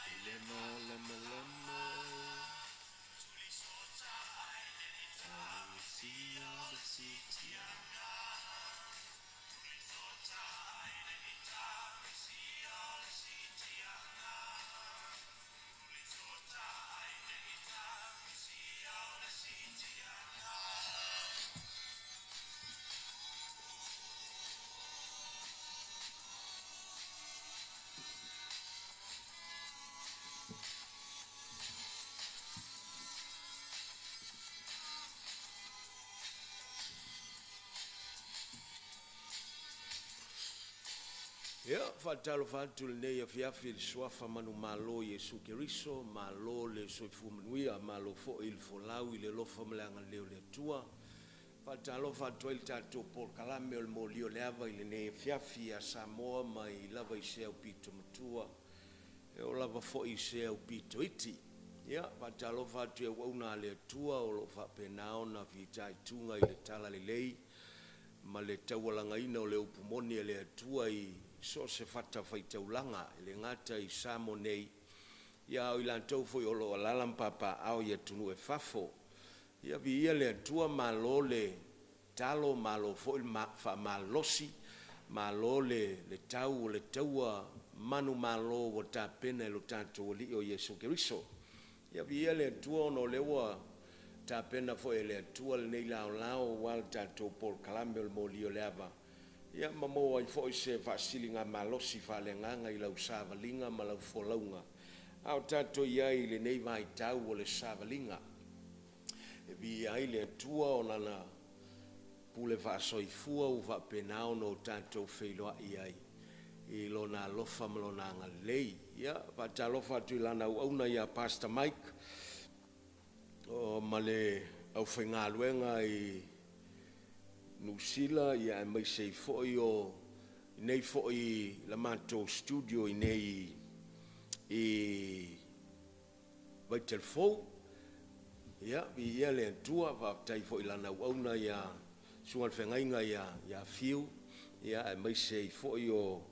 I le malamalama Tagisia le siitiaga. Ia, faatalofa atu i lenei afiafi i le suafa manumalo o Iesu Keriso, malo le soifua manuia, malo foi le folau i le alofa ma le agalelei o le Atua. E faatalofa atu ai i le tatou polokalame o le Molia o le Ava i lenei afiafi ia Samoa mai lava i se aupito matua e oo lava foi i se aupito iti. Ia, e faatalofa atu i auauna a le Atua o lo o faapena ona fitaituga i le talalelei ma le taualagaina o le upu moni a le Atua i so o se fatafaitaulaga, e le gata i Samoa nei, a o i latou foi o lo o alaala ma papaaao i atunuu i fafo. Ia viia le Atua, malo le tatalo malo foi le faamalolosi, malo le tau o le taua manumalo ua tapena e lo tatou Alii o Iesu Keriso. Ia viia le Atua ona o lea ua tapena foi e le Atua lenei laolao aua le tatou polokalame o le Molia o le Ava, ia ma maua ai foi se faasiligamalosi faaleagaga i lau savaliga ma lau folauga a o tatou i ai i lenei vaitau o le savaliga. E viia ai le Atua o Lana pule faasoifua ua faapena ona o tatou feiloai ai i Lona alofa ma Lona agalelei. Ia, e faatalofa atu i Lana auauna ia Pastor Mike ma le aufaigaluega i Niu Sila aemaise ai foi o nei foi la matou studio i nei i Vaitele Fou. Ia, viia le Atua, faafetai foi i lana auauna ia Susuga i le Feagaiga ia Fiu, aemaise ai foi o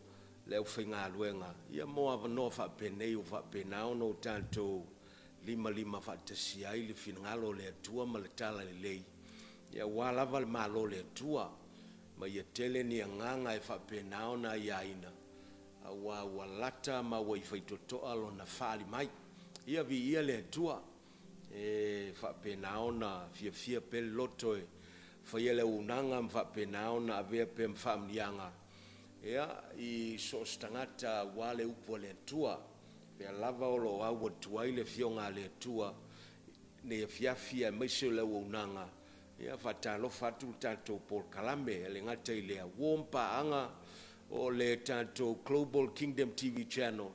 le aufaigaluega mo avanoa faapenei ua faapena ona o tatou limalima faatasi ai le finagalo o le Atua ma le talalelei aua lava le Malo o le Atua, ma ia tele ni agaga e faapena ona aiaina, aua ua lata ma ua i faitotoa lona fa'ali mai. Ia viia le Atua, e faapena ona fiafia pea le loto e faia le auaunaga ma faapena ona avea pea ma faamanuiaga. Ia, i so o se tagata aua le upu a le Atua, pea lava o lo o au atu ai le Afioga a le Atua nei afiafi aemaise o le auaunaga. Ia, faatalofa atu le tatou polokalame, e le gata i lea, uo ma paaga o le tatou Global Kingdom TV Channel.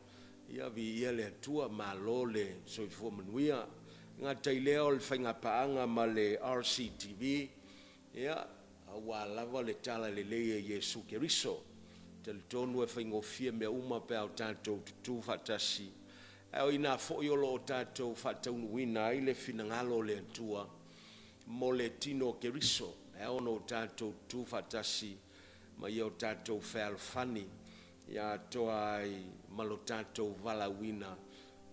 Ia, viia le Atua, malo le soifua manuia. E gata i lea o le faigapaaga ma le RCTV, ia, aua lava le talalelei e Iesu Keriso. Talitonu e faigofie mea uma pe a o tatou tutu faatasi, ae o i ina foi o lo o tatou faataunuuina ai le finagalo o le Atua mo le tino o Keriso, e ao ona o tatou tutu faatasi ma ia o tatou fealofani, ia atoa ai ma lo tatou valaauina.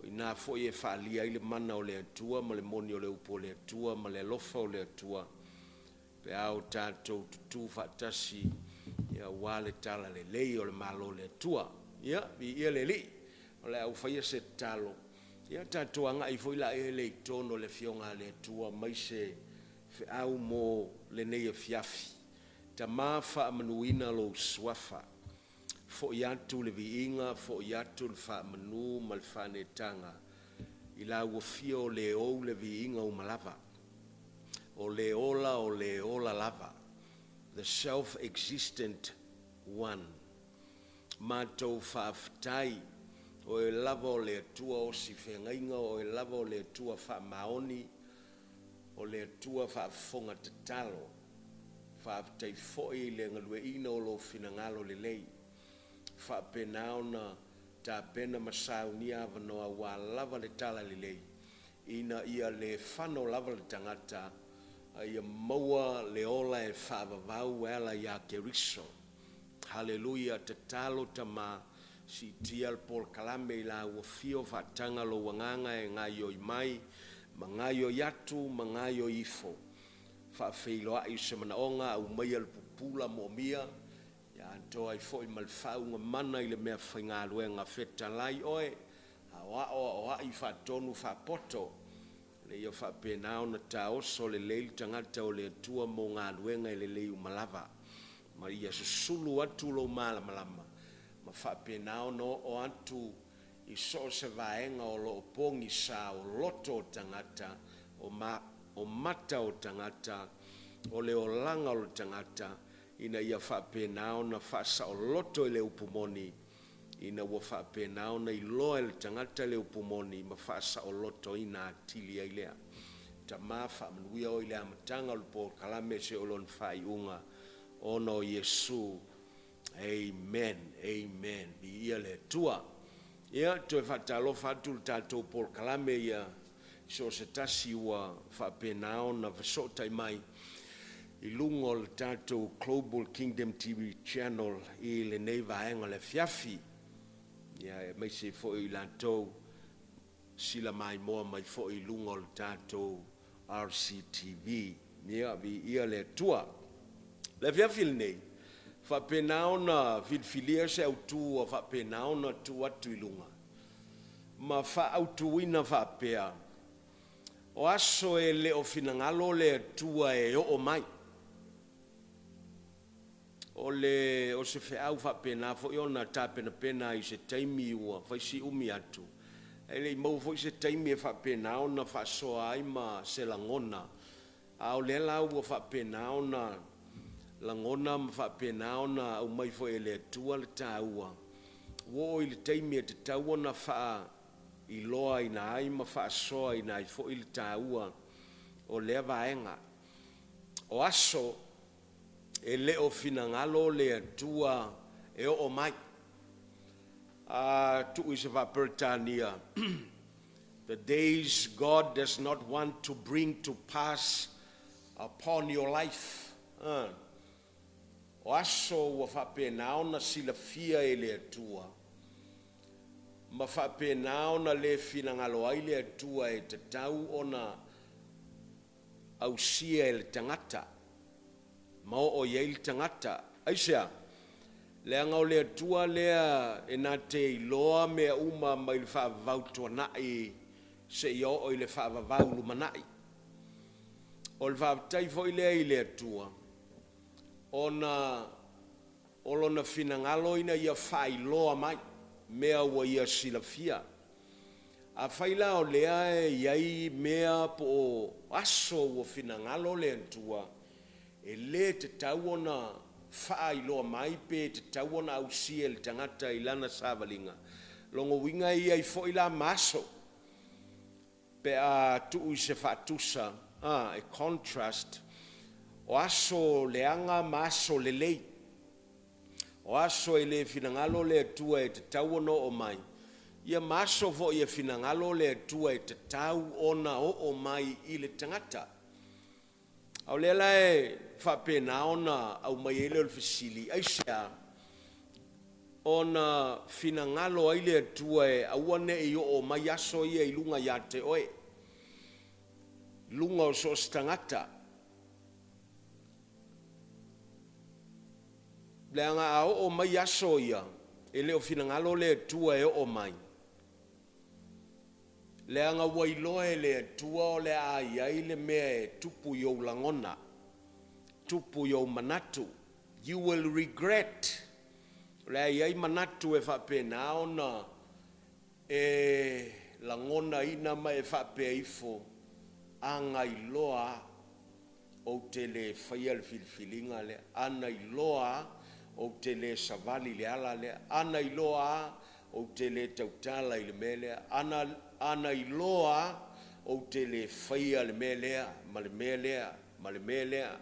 O i ina foi e faaalia ai le mana o le Atua ma le moni o le upu o le Atua ma le alofa o le Atua, pe a o tatou tutu faatasi aua le talalelei o le Malo o le Atua. Ia, viia le Alii, o le a ou faia se tatalo, ia tatou agai foi la i totonu o le Afioga a le Atua mai se feau mo lenei afiafi. Tama, faamanuina lou suafa, foi atu le viiga, foi atu le faamanu ma le faaneetaga i lau afio o le ou le viiga uma lava, o le ola o le ola lava, the self-existent one. Matou faafetai, o oe lava o le Atua osi feagaiga, o oe lava o le Atua faamaoni, o le Atua faafofoga tatalo. Faafetai foi i le galueaiina o lou finagalo lelei, faapena ona tapena ma saunia avanoa aua lava le talalelei, ina ia le fano lava le tagata, a ia maua le ola e faavavau e ala ia Keriso. Haleluia! Tatalo Tama, siitia le polokalame i lau afio, faataga lou agaga e gaoioi mai ma gaoioi atu ma gaoioi ifo. Faafeiloai se manaoga, aumaia le pupula moomia, ia atoa ai foi ma le faauuga mana i le meafaigaluega. Fetalai oe, aoao aoai faatonu faapoto, ina ia faapena ona taoso lelei le tagata o le Atua mo galuega e lelei uma lava, ma ia susulu atu lou malamalama ma faapena ona oo atu i so o se vaega o lo o pogisa o loto o tagata, o mata o tagata, o le olaga o le tagata, ina ia faapena ona faasaoloto i le upu moni, ina ua faapena ona iloa e le tagata le upu moni ma faasaolotoina atili ai lea. Tama, faamanuia oe i le amataga o le polokalame seia oo i lona faaiuga, ona o Iesu. Amen, amen. Viia le Atua. Ia, toe faatalofa atu le tatou polokalame ia so o se tasi ua faapena ona fesootai mai i luga o le tatou Global Kingdom TV Channel i lenei vaega o le afiafi. Ia, aemaise foi i latou sila maimoa mai foi i luga o le tatou RCTV. Ia, viia le Atua. Le afiafi lenei, faapena ona filifilia se autu ua faapena ona tuu atu i luga ma faaautuina faapea, o aso e le o finagalo le Atua e oo mai. O le o se feau faapena foi ona tapenapena ai i se taimi ua fai si umi atu, ae le i maua foi se taimi e faapena ona faasoa ai ma se lagona, a o lea la ua faapena ona lagona ma faapena ona aumai foi e le Atua le taua, ua oo i le taimi e tatau ona faailoaina ai ma faasoaina ai foi le taua o lea vaega. O aso e le o finagalo le Atua e oo mai. A tuu i se faa-Peretania, the days God does not want to bring to pass upon your life. O aso ua faapena ona silafia e le Atua ma faapena ona le finagalo ai le Atua e tatau ona ausia e le tagata ma oo i ai le tagata. Aisea? Leaga o le Atua lea e na te iloa mea uma mai le faavavau tuanai seia oo i le faavavau lumanai. O le faafetai foi lea i le Atua ona. O Lona finagalo ina ia faailoa mai mea ua Ia silafia. Afai la o lea e i ai mea po o aso ua finagalo le Atua e le tatau ona faailoa mai pe tatau ona ausia e le tagata i lana savaliga, lona uiga e i ai foi la ma aso pe a tuu i se faatusa, a, e contrast, o aso leaga ma aso lelei. O aso e le finagalo le Atua e tatau ona oo mai, ia ma aso foi e finagalo le Atua e tatau ona oo mai i le tagata. A o lea la e faapena ona aumai ai lea o le fesili, aisea ona finagalo ai le Atua e aua ne i oo mai aso ia i luga ia te oe, luga o so o se tagata? Leaga a oo mai aso ia, e le o finagalo le Atua e oo mai, leaga ua iloa e le Atua o le a i ai le mea e tupu i ou lagona, tupu i ou manatu, you will regret. O le a i ai manatu e faapena ona e lagonaina ma e faapea ifo, a na iloa lava ou te le faia le filifiliga lea, a na iloa lava ou te le savali i le ala lea, a na iloa lava ou te le tautala i le mea lea, a na iloa lava ou te le faia le mea lea ma le mea lea ma le mea lea.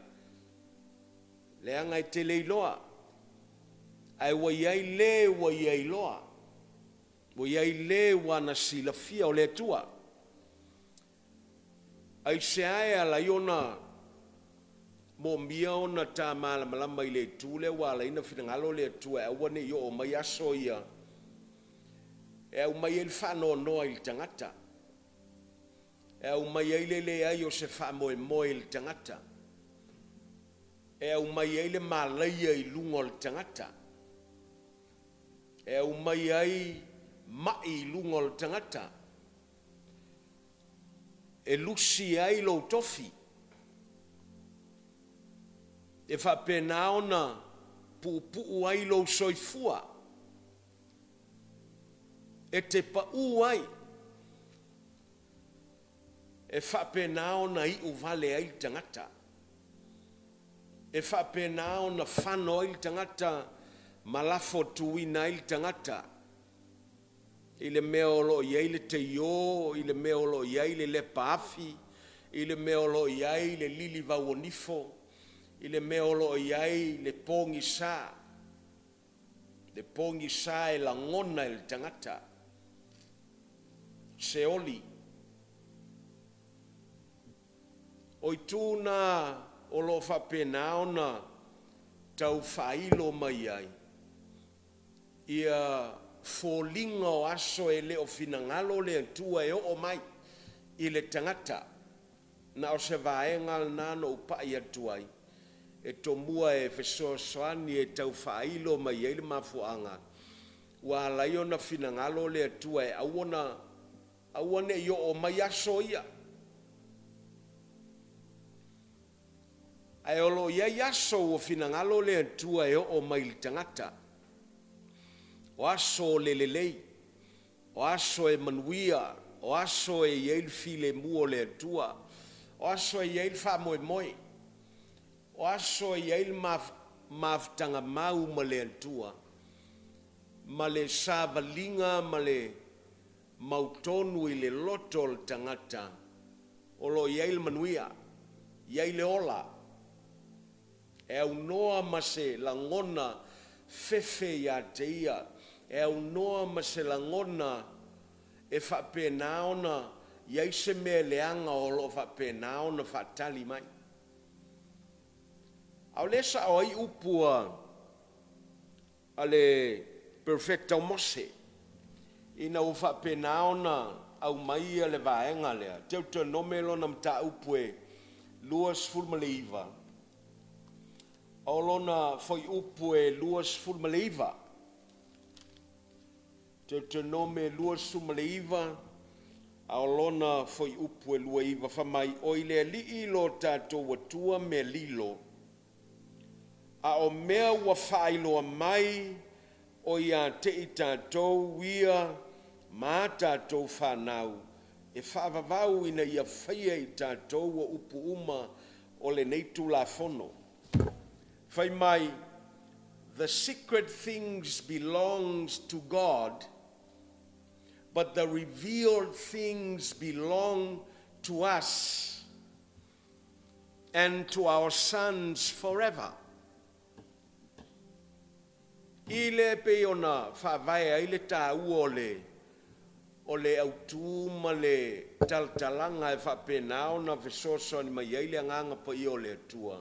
Leaga e te le iloa, ae ua i ai le ua ia iloa, ua i ai le ua na silafia, o le Atua. Aisea e ala ai ona moomia ona ta malamalama i le itu lea ua ala ai ona finagalo le Atua e aua ne i oo mai aso ia e aumai ai le faanoanoa i le tagata, e aumai ai le leai o se faamoemoe i le tagata, e aumai ai le malaia i luga o le tagata, e aumai ai mai i luga o le tagata, e lusi ai lou tofi, e faapena ona puupuu ai lou soifua, e te pau ai, e faapena ona iu vale ai le tagata, e faapena ona fano ai le tagata ma lafotuina ai le tagata i le mea o lo o i ai le teiō, i le mea o lo o i ai le lepa afi, i le mea o lo o i ai le lili vauonifo, i le mea o lo o i ai le pogisa, le pogisa e lagona e le tagata, seoli. O itu na o lo o faapena ona tau faailo mai ai ia foliga o aso e le o finagalo le Atua e oo mai i le tagata. Na o se vaega lena na ou pai atu ai e tomua e fesoasoani e tau faailo mai ai le mafuaaga ua ala ai ona finagalo le Atua e aua na aua ne i oo mai aso ia. Ae o lo o i ai aso ua finagalo le Atua e oo mai i le tagata. O aso o le lelei, o aso e manuia, o aso e i ai le filemu o le Atua, o aso e i ai le faamoemoe, o aso e i ai le mafutaga mau ma le Atua, ma le savaliga ma le mautonu i le loto o le tagata o lo o i ai le manuia, i ai le ola, e aunoa ma se lagona fefe ia te ia, e aunoa ma se lagona e faapena ona i ai se mea leaga o lo o faapena ona faatali mai. A o lea e sao ai upu a le Perofeta o Mose, ina ua faapena ona aumai le vaega lea, Teutonome lona mataupu e 29, o lona fuaiupu e 29. Teutonome 29, a o lona fuaiupu e 29, fai mai, O i le Alii lo tatou Atua mea lilo, A o mea ua faailoa mai o ia te i tatou ia ma a tatou fanau e faavavau ina ia faia i tatou o upu uma o lenei Tulafono. Fai mai, The secret things belongs to God, but the revealed things belong to us and to our sons forever. I le pei ona faavae ai le taua o le o le autū ma le talatalaga e faapena ona fesoasoani mai ai le Agaga Paia o le Atua.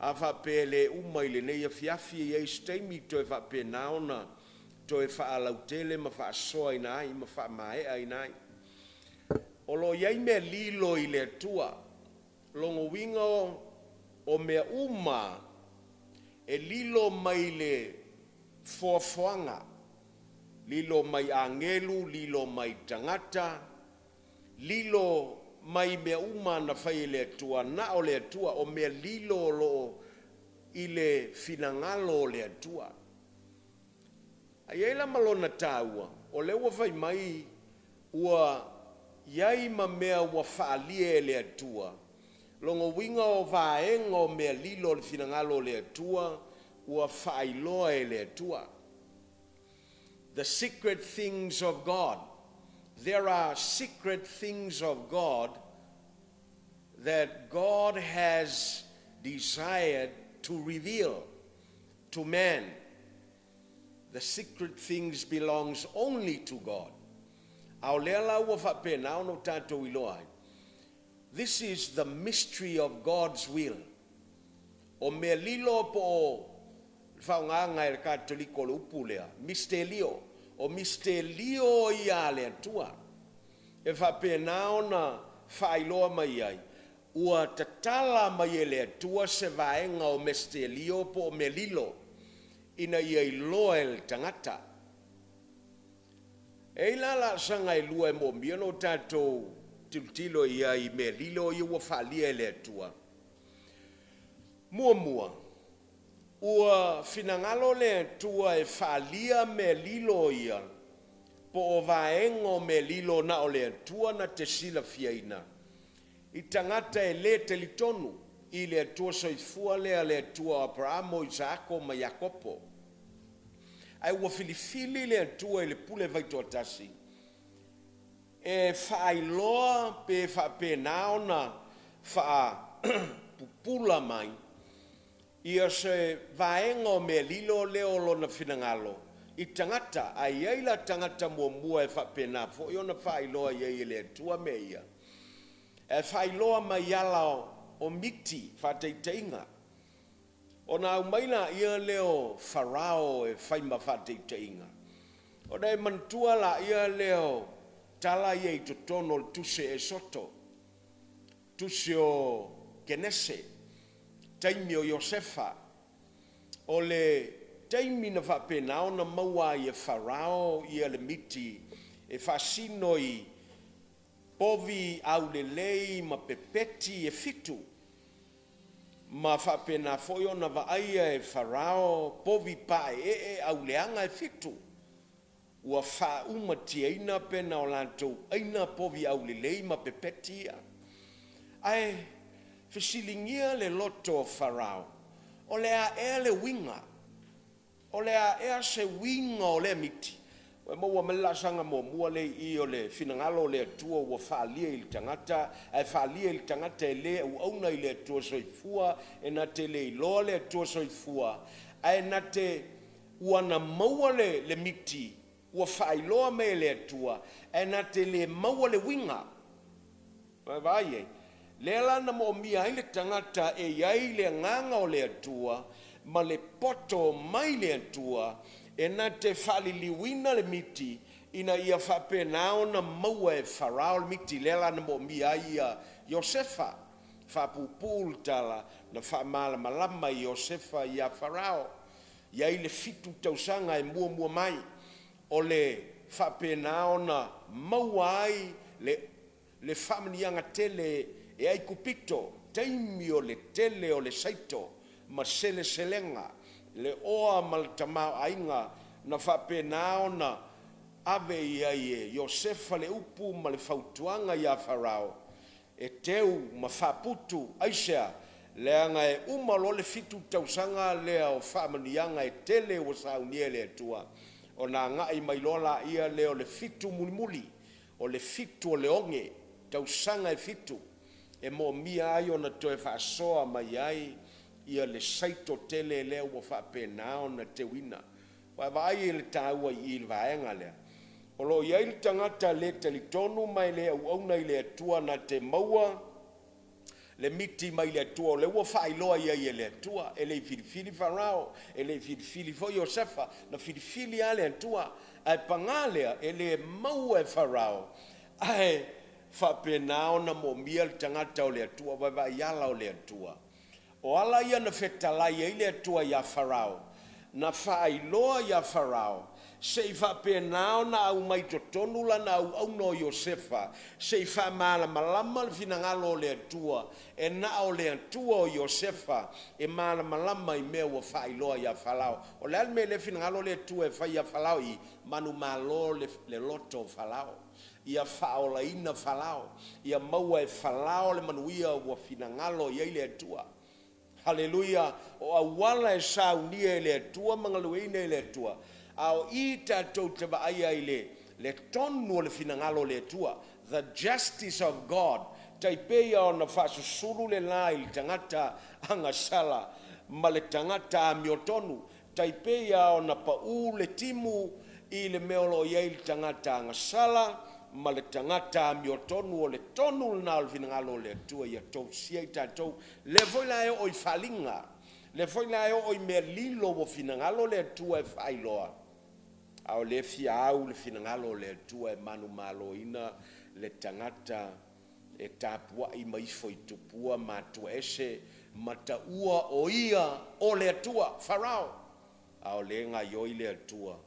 A faapea e le uma i lenei afiafi, e i ai se taimi toe faapena ona toe faalautele ma faasoaina ai ma faamaeaina ai. O lo o i ai mea lilo i le Atua, lona uiga o mea uma e lilo mai le foafoaga, lilo mai agelu, lilo mai tagata, lilo mai mea uma na fai e le Atua, na o le Atua, o mea lilo o lo o i le finagalo o le Atua. Ae i ai la ma lona taua, o lea ua fai mai ua i ai ma mea ua faaalia e le Atua, lona uiga o vaega o mea lilo o le finagalo o le Atua ua faailoa e le Atua. The secret things of God. There are secret things of God that God has desired to reveal to man. The secret things belongs only to God. A o lea la ua faapena ona o tatou iloa ai. This is the mystery of God's will. O mea lilo po o le faaaogaga e le Katoliko o le upu lea, mistelio. O mistelio ia a le Atua e faapena ona faailoa mai ai, ua tatala mai e le Atua se vaega o mestelio po o mea lilo ina ia iloa e le tagata. E i ai la laasaga e lua e moomia ona o tatou tilotilo i ai i mea lilo ia ua faaalia e le Atua. Muamua, ua finagalo le Atua e faaalia mea lilo ia po o vaega o mea lilo na o le Atua na te silafiaina i tagata e le talitonu i le Atua soifua lea, le Atua o Aperamo, o Isaako ma Iakopo. Ae ua filifili le Atua i le pule faitoatasi e faailoa pe faapena ona faapupula mai ia se vaega o mea lilo lea o lona finagalo i tagata, ae i ai la tagata muamua e faapena foi ona faailoa i ai e le Atua mea ia, e faailoa mai i ala o miti, faataitaiga. Ona aumai laia lea o Farao e fai ma faataitaiga, ona e manatua laia lea o tala ia i totonu o le Tusi Esoto, Tusi o Kenese, taimi o Iosefa, o le taimi na faapena ona maua ai e Farao ia le miti e faasino i povi aulelei ma pepeti e fitu, ma faapena foi ona vaaia e Farao povi paeee auleaga e fitu, ua faaumatiaina pe na o latou aina povi aulelei ma pepeti ia. Ae fesiligia le loto o Farao, o le a ea le uiga? O le a ea se uiga o lea miti? Ua e maua mai le laasaga muamua lea i i o le finagalo o le Atua ua faaalia i le tagata, ae faaalia i le tagata e le auauna i le Atua soifua, e na te le iloa le Atua soifua, ae na te ua na maua le, le miti ua faailoa mai e le Atua, ae na te le maua le uiga. Ua e vaai i ai? Lea la na moomia ai le tagata e i ai le Agaga o le Atua ma le poto mai le Atua e na te faaliliuina le miti ina ia faapena ona maua e Farao le miti. Lea la na moomia ai ia Iosefa. Faapuupuu le tala, na faamalamalama e Iosefa ia Farao. I ai le fitu tausaga e muamua mai o le faapena ona maua ai le le faamanuiaga tele e Aikupito, taimi o le tele o le saito. ma seleselega, le oa ma le tamaoaiga na faapena ona ave i ai e Iosefa le upu ma le fautuaga ia Farao e teu ma faaputu. Aisea? Leaga e uma loa le 7 tausaga lea o faamanuiaga e tele ua saunia e le Atua, ona agai mai loa laia lea o le 7 mulimuli, o le 7 o le oge, tausaga e 7 e moomia ai ona toe faasoa mai ai ia le saito tele lea ua faapena ona teuina. Ua e vaai i le taua i i le vaega lea? O lo o i ai le tagata le talitonu ma e le auauna i le Atua na te maua le miti mai le Atua, o lea ua faailoa i ai e le Atua. E le i filifili Farao, e le i filifili foi Iosefa, na filifili lava le Atua. Ae paga lea, e le maua e Farao, ae faapena ona moomia le tagata o le Atua. Vaavaai i ala o le Atua. O ala ia na fetalai ai le Atua iā Farao, na faailoa iā Farao, se i faapena ona aumai i totonu lana auauna o Iosefa, se i faamalamalama le finagalo o le Atua, e na o le Atua o Iosefa e malamalama i mea ua faailoa iā Farao. O le a le mea lea e finagalo le Atua e fai iā Farao? I manumalo le loto o Farao, ia faaolaina Farao, ia maua e Farao le manuia ua finagalo i ai le Atua. Haleluia! O auala e saunia e le Atua ma galueaiina e le Atua, a o i tatou te vaaia i le le tonu o le finagalo o le Atua, the justice of God, tai pei lava ona faasusulu le la i le tagata agasala ma le tagata amiotonu, tai pei lava ona pau le timu i le mea o lo o i ai le tagata agasala ma le tagata amiotonu, o le tonu lena o le finagalo o le Atua ia tofusia i tatou. Lea foi la e oo i faaaliga, lea foi la e oo i mea lilo ua finagalo le Atua e faailoa, a o lea e fia au le finagalo o le Atua e manumaloina le tagata e tapuai ma ifo i tupua ma atua ese ma taua o ia o le Atua, Farao, a o lea e gaoioi le Atua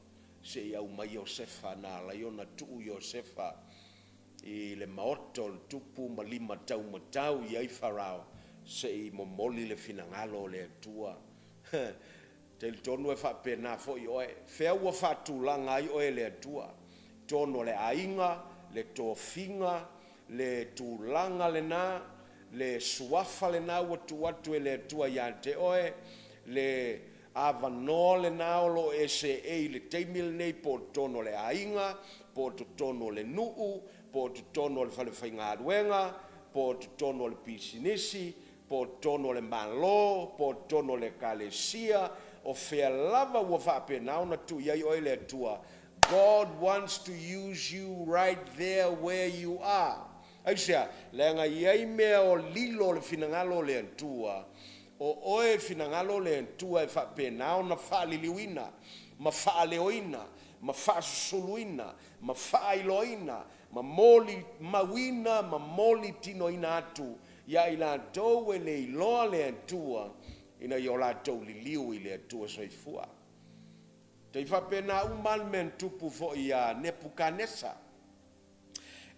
se i aumai Iosefa na ala ai ona tuu Iosefa i le maota o le tupu ma limataumatau i ai Farao se i momoli le finagalo o le Atua. Talitonu e faapena foi oe, fea ua faatulaga ai oe e le Atua? Totonu o le aiga, le tofiga, le tulaga lena, le suafa lena ua tuu atu e le Atua ia te oe, le avanoa lena o lo o e seei i le taimi lenei po o totonu o le aiga, po o totonu o le nuu, po o totonu o le falefaigaluega, po o totonu o le pisinisi, po o totonu o le Malo, po o totonu o le Ekalesia, o fea lava ua faapena ona tuu i ai oe e le Atua, God wants to use you right there where you are. Aisea? Leaga e i ai mea o lilo o le finagalo o le Atua, o oe e finagalo le Atua e faapena ona faaliliuina, ma faaleoina, ma faasusuluina, ma faailoaina, ma molimauina ma molitinoina atu ia i latou e le iloa le Atua, ina ia o latou liliu i le Atua Soifua. Tai faapena uma lava le mea na tupu foi ia Nepukanesa.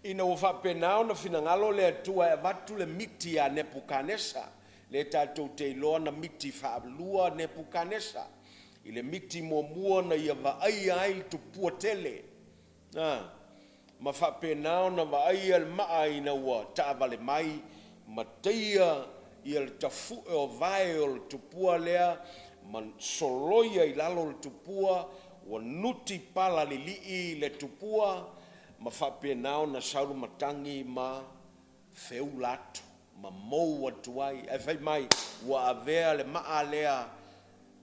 Ina ua faapena ona finagalo le Atua e avatu le miti ia Nepukanesa, lea tatou te iloa na miti faalua Nepukanesa. I le miti muamua na ia vaaia ai le tupua tele, a, ma faapena ona vaaia le maa ina ua taavale mai ma teia ia le tafue o vae o le tupua lea ma soloia i lalo le tupua, ua nuti pala lilii le tupua ma faapena ona sau le matagi ma feula atu ma mou atu ai. Ae fai mai, ua avea le maa lea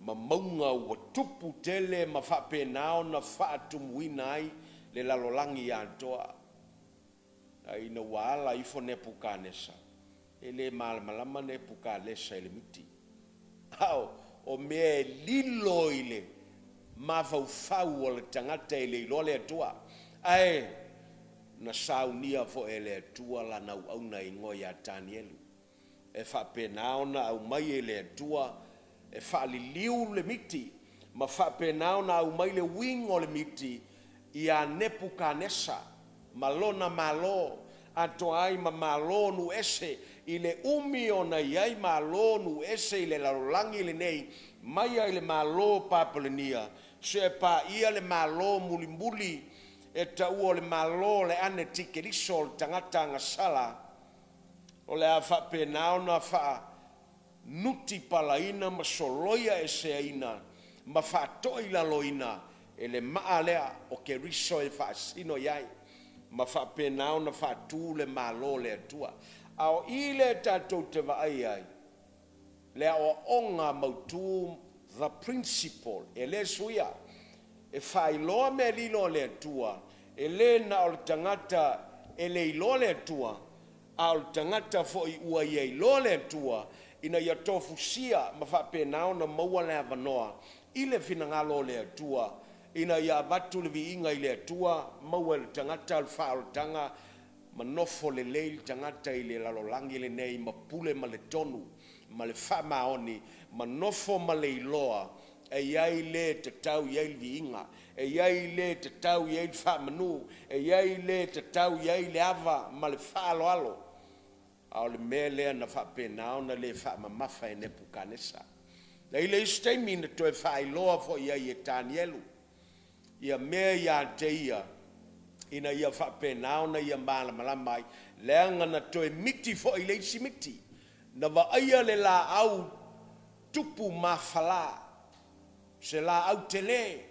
ma mauga ua tupu tele ma faapena ona faatumuina ai le lalolagi atoa. Ae ina ua ala ifo Nepukanesa, e le malamalama Nepukanesa i le miti, a o mea e lilo i le mafaufau o le tagata e le iloa le Atua. Ae na saunia foi e le Atua lana auauna e igoa ia Tanielu, e faapena ona aumai e le Atua e faaliliu le miti ma faapena ona aumai le uiga o le miti ia Nepukanesa ma lona malo. atoa ai ma malo nuu ese i le umi ona i ai malo nuu ese i le lalolagi lenei mai ai le Malo o Papalania seia paia le malo mulimuli e taua o le malo o le Anetikeliso o le tagata agasala o le a faapena ona faa-nutipalaina ma soloia eseaina ma faatoilaloina e le maa lea o Keriso e faasino i ai ma faapena ona faatu le Malo o le Atua. A o i lea tatou te vaai ai, le aoaoga mautu, the principle, e le suia, e faailoa mea lilo a le Atua, e le na o le tagata e le iloa le Atua, a o le tagata foi ua ia iloa le Atua, ina ia tofusia ma faapena ona maua le avanoa i le finagalo o le Atua, ina ia avatu le viiga i le Atua, maua e le tagata le faaolataga ma nofo lelei le tagata i le lalolagi lenei ma pule ma le tonu ma le faamaoni ma nofo ma le iloa e i ai le tatau i ai le viiga, e i ai le tatau i ai le faamanu, e i ai le tatau i ai le ava ma le faaaloalo. A o le mea lea na faapena ona le faamamafa e Nepukanesa. Na i le isi taimi na toe faailoa foi i ai e Tanielu ia mea ia te ia ina ia faapena ona ia malamalama ai, leaga na toe miti foi i le isi miti, na vaaia le laau tupu mafala, se laau tele,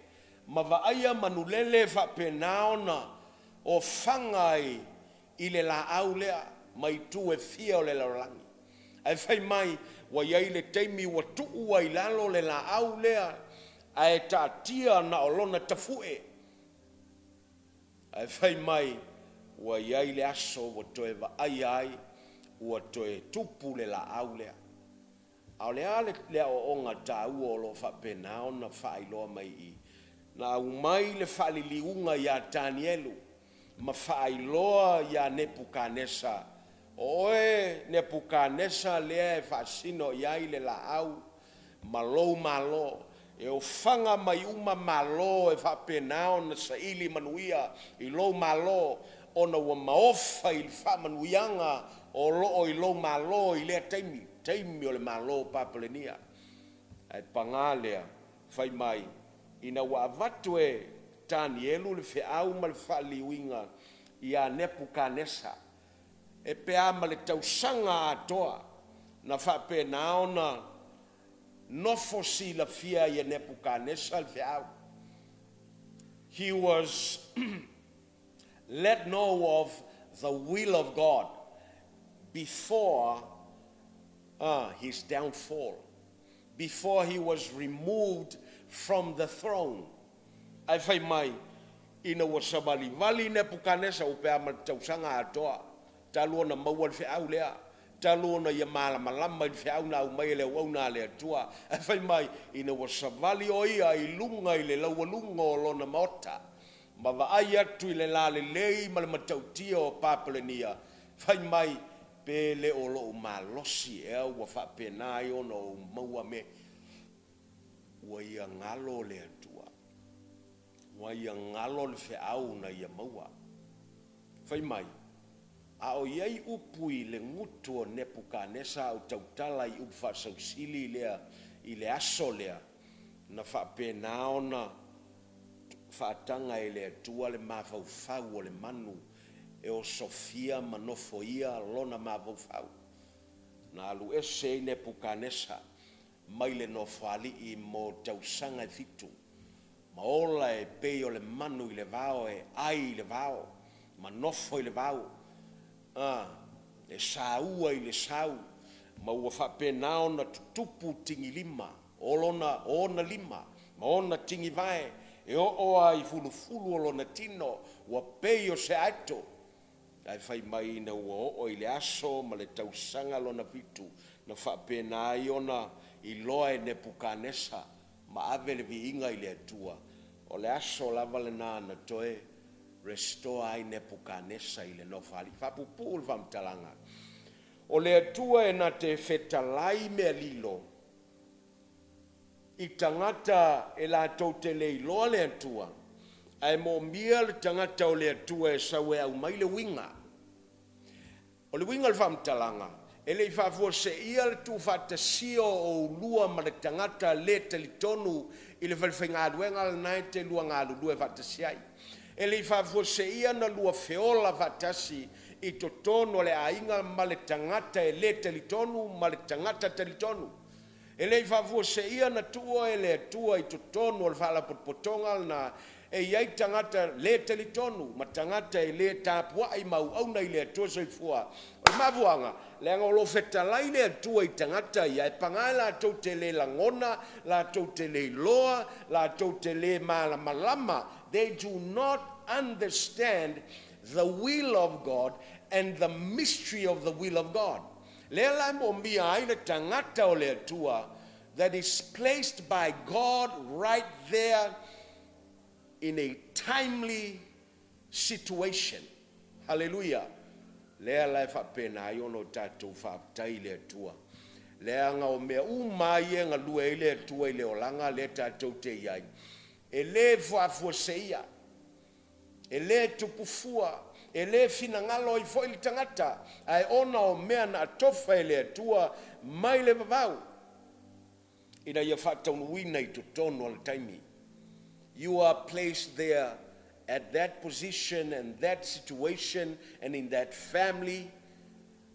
ma vaaia manulele faapena ona ofaga ai i le laau lea mai itu e fia o le lalolagi. Ae fai mai, ua i ai le taimi ua tuu ai i lalo le laau lea ae taatia na o lona tafue. Ae fai mai, ua i ai le aso ua toe vaaia ai ua toe tupu le laau lea. A o le a le aoaoga taua o lo o faapena ona faailoa mai i i? Na aumai le faaliliuga ia Tanielu ma faailoa ia Nepukanesa, O oe Nepukanesa lea e faasino i ai le laau ma lou malo, e ofaga mai uma malo e faapena ona saili manuia i lou malo, ona ua maofa i le faamanuiaga o lo o i lou malo i lea taimi, taimi o le malo o Papalenia. Ae paga lea, fai mai, ina ua avatu e Tanielu le feau ma le faaliliuina ia Nepukanesa, e pe a ma le tausaga atoa na faapena ona nofo silafia ai e Nepukanesa le feau. He was let know of the will of God before his downfall, before he was removed from the throne. Ae fai mai, ina ua savalivali Nepukanesa, ua pe a ma le tausaga atoa, talu ona maua le feau lea, talu ona ia malamalama i le feau na aumai e le auauna a le Atua, ae fai mai, ina ua savali o ia i luga i le laualuga o lona maota, ma vaai atu i le lalelei ma le matautia o Papalenia, fai mai, Pe le o lou malosi ea ua faapena ai ona ou maua me ua ia galo le Atua, ua ia galo le feau na ia maua. Fai mai, a o i ai upu i le gutu o Nepukanesa a o tautala i upu faasausili lea i le aso lea, na faapena ona faataga e le Atua le mafaufau o le manu e osofia ma nofoia lona mafaufau. Na alu ese ai Nepukanesa mai le nofoalii mo tausaga e fitu, ma ola e pei o le manu i le vao e ai i le vao ma nofo i le vao, a, e saua i le sau, ma ua faapena ona tutupu tigilima o lona, o ona lima ma ona tigivae e oo lava i fulufulu o lona tino, ua pei o se aeto. Ae fai mai ina ua oo i le aso ma le tausaga lona fitu, na faapena ai ona iloa e Nepukanesa ma ave le viiga i le Atua, o le aso lava lena na toe restore ai Nepukanesa i le nofoalii. Faapuupuu le faamatalaga, o le Atua e na te fetalai mea lilo i tagata e latou te le iloa le Atua, ae moomia le tagata o le Atua e sau e aumai le uiga. O le uiga o le faamatalaga, e le i faafuaseia le tuufaatasia o oulua ma le tagata le talitonu i le falefaigaluega lena e te lua galulue faatasi ai. E le i faafuaseia ona lua feola faatasi i totonu o le aiga ma le tagata e le talitonu ma le tagata talitonu. E le i faafuaseia ona tuu oe e le Atua i totonu o le faalapotopotoga lena e i ai tagata le talitonu ma tagata e le tapuai ma auauna i le Atua Soifua. O le mafuaaga, leaga o lo o fetalai le Atua i tagata ia, e paga latou te le lagona, latou te le iloa, latou te le malamalama. They do not understand the will of God and the mystery of the will of God. Lea la e moomia ai le tagata o le Atua that is placed by God right there in a timely situation. Hallelujah. Lea la e faapena ai ona o tatou faafetai i le Atua. Leaga o mea uma ia e galue ai le Atua i le olaga lea tatou te i ai, e le fuafuaseia, e le tupu fua, e le finagalo ai foi le tagata, ae ona o mea na atofa e le Atua mai le vavau ina ia faataunuuina i totonu o le taimi. You are placed there at that position and that situation and in that family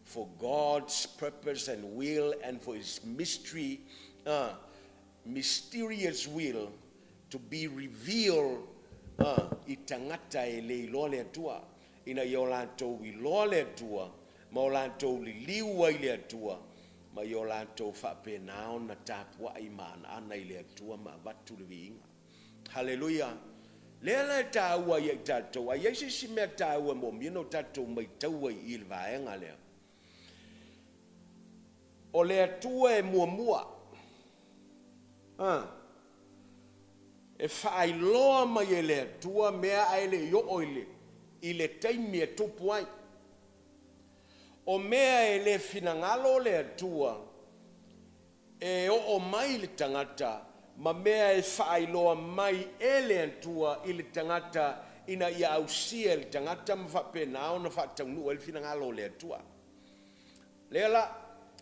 for God's purpose and will and for His mystery, mysterious will to be revealed i tagata e le iloa le Atua, ina ia o latou iloa le Atua, ma o latou liliu ai le Atua, ma ia o latou faapena ona tapuai ma anaana i le Atua ma avatu le viiga. Haleluia! Lea la e taua ia i tatou, a i ai se isi mea taua e moomia ona o tatou maitaua i i le vaega lea, o le Atua e muamua e faailoa mai e le Atua mea ae le i oo i le taimi e tupu ai. O mea e le finagalo le Atua e oo mai i le tagata ma mea e faailoa mai e le Atua i le tagata ina ia ausia e le tagata ma faapena ona faataunuu ai le finagalo o le Atua. Lea la,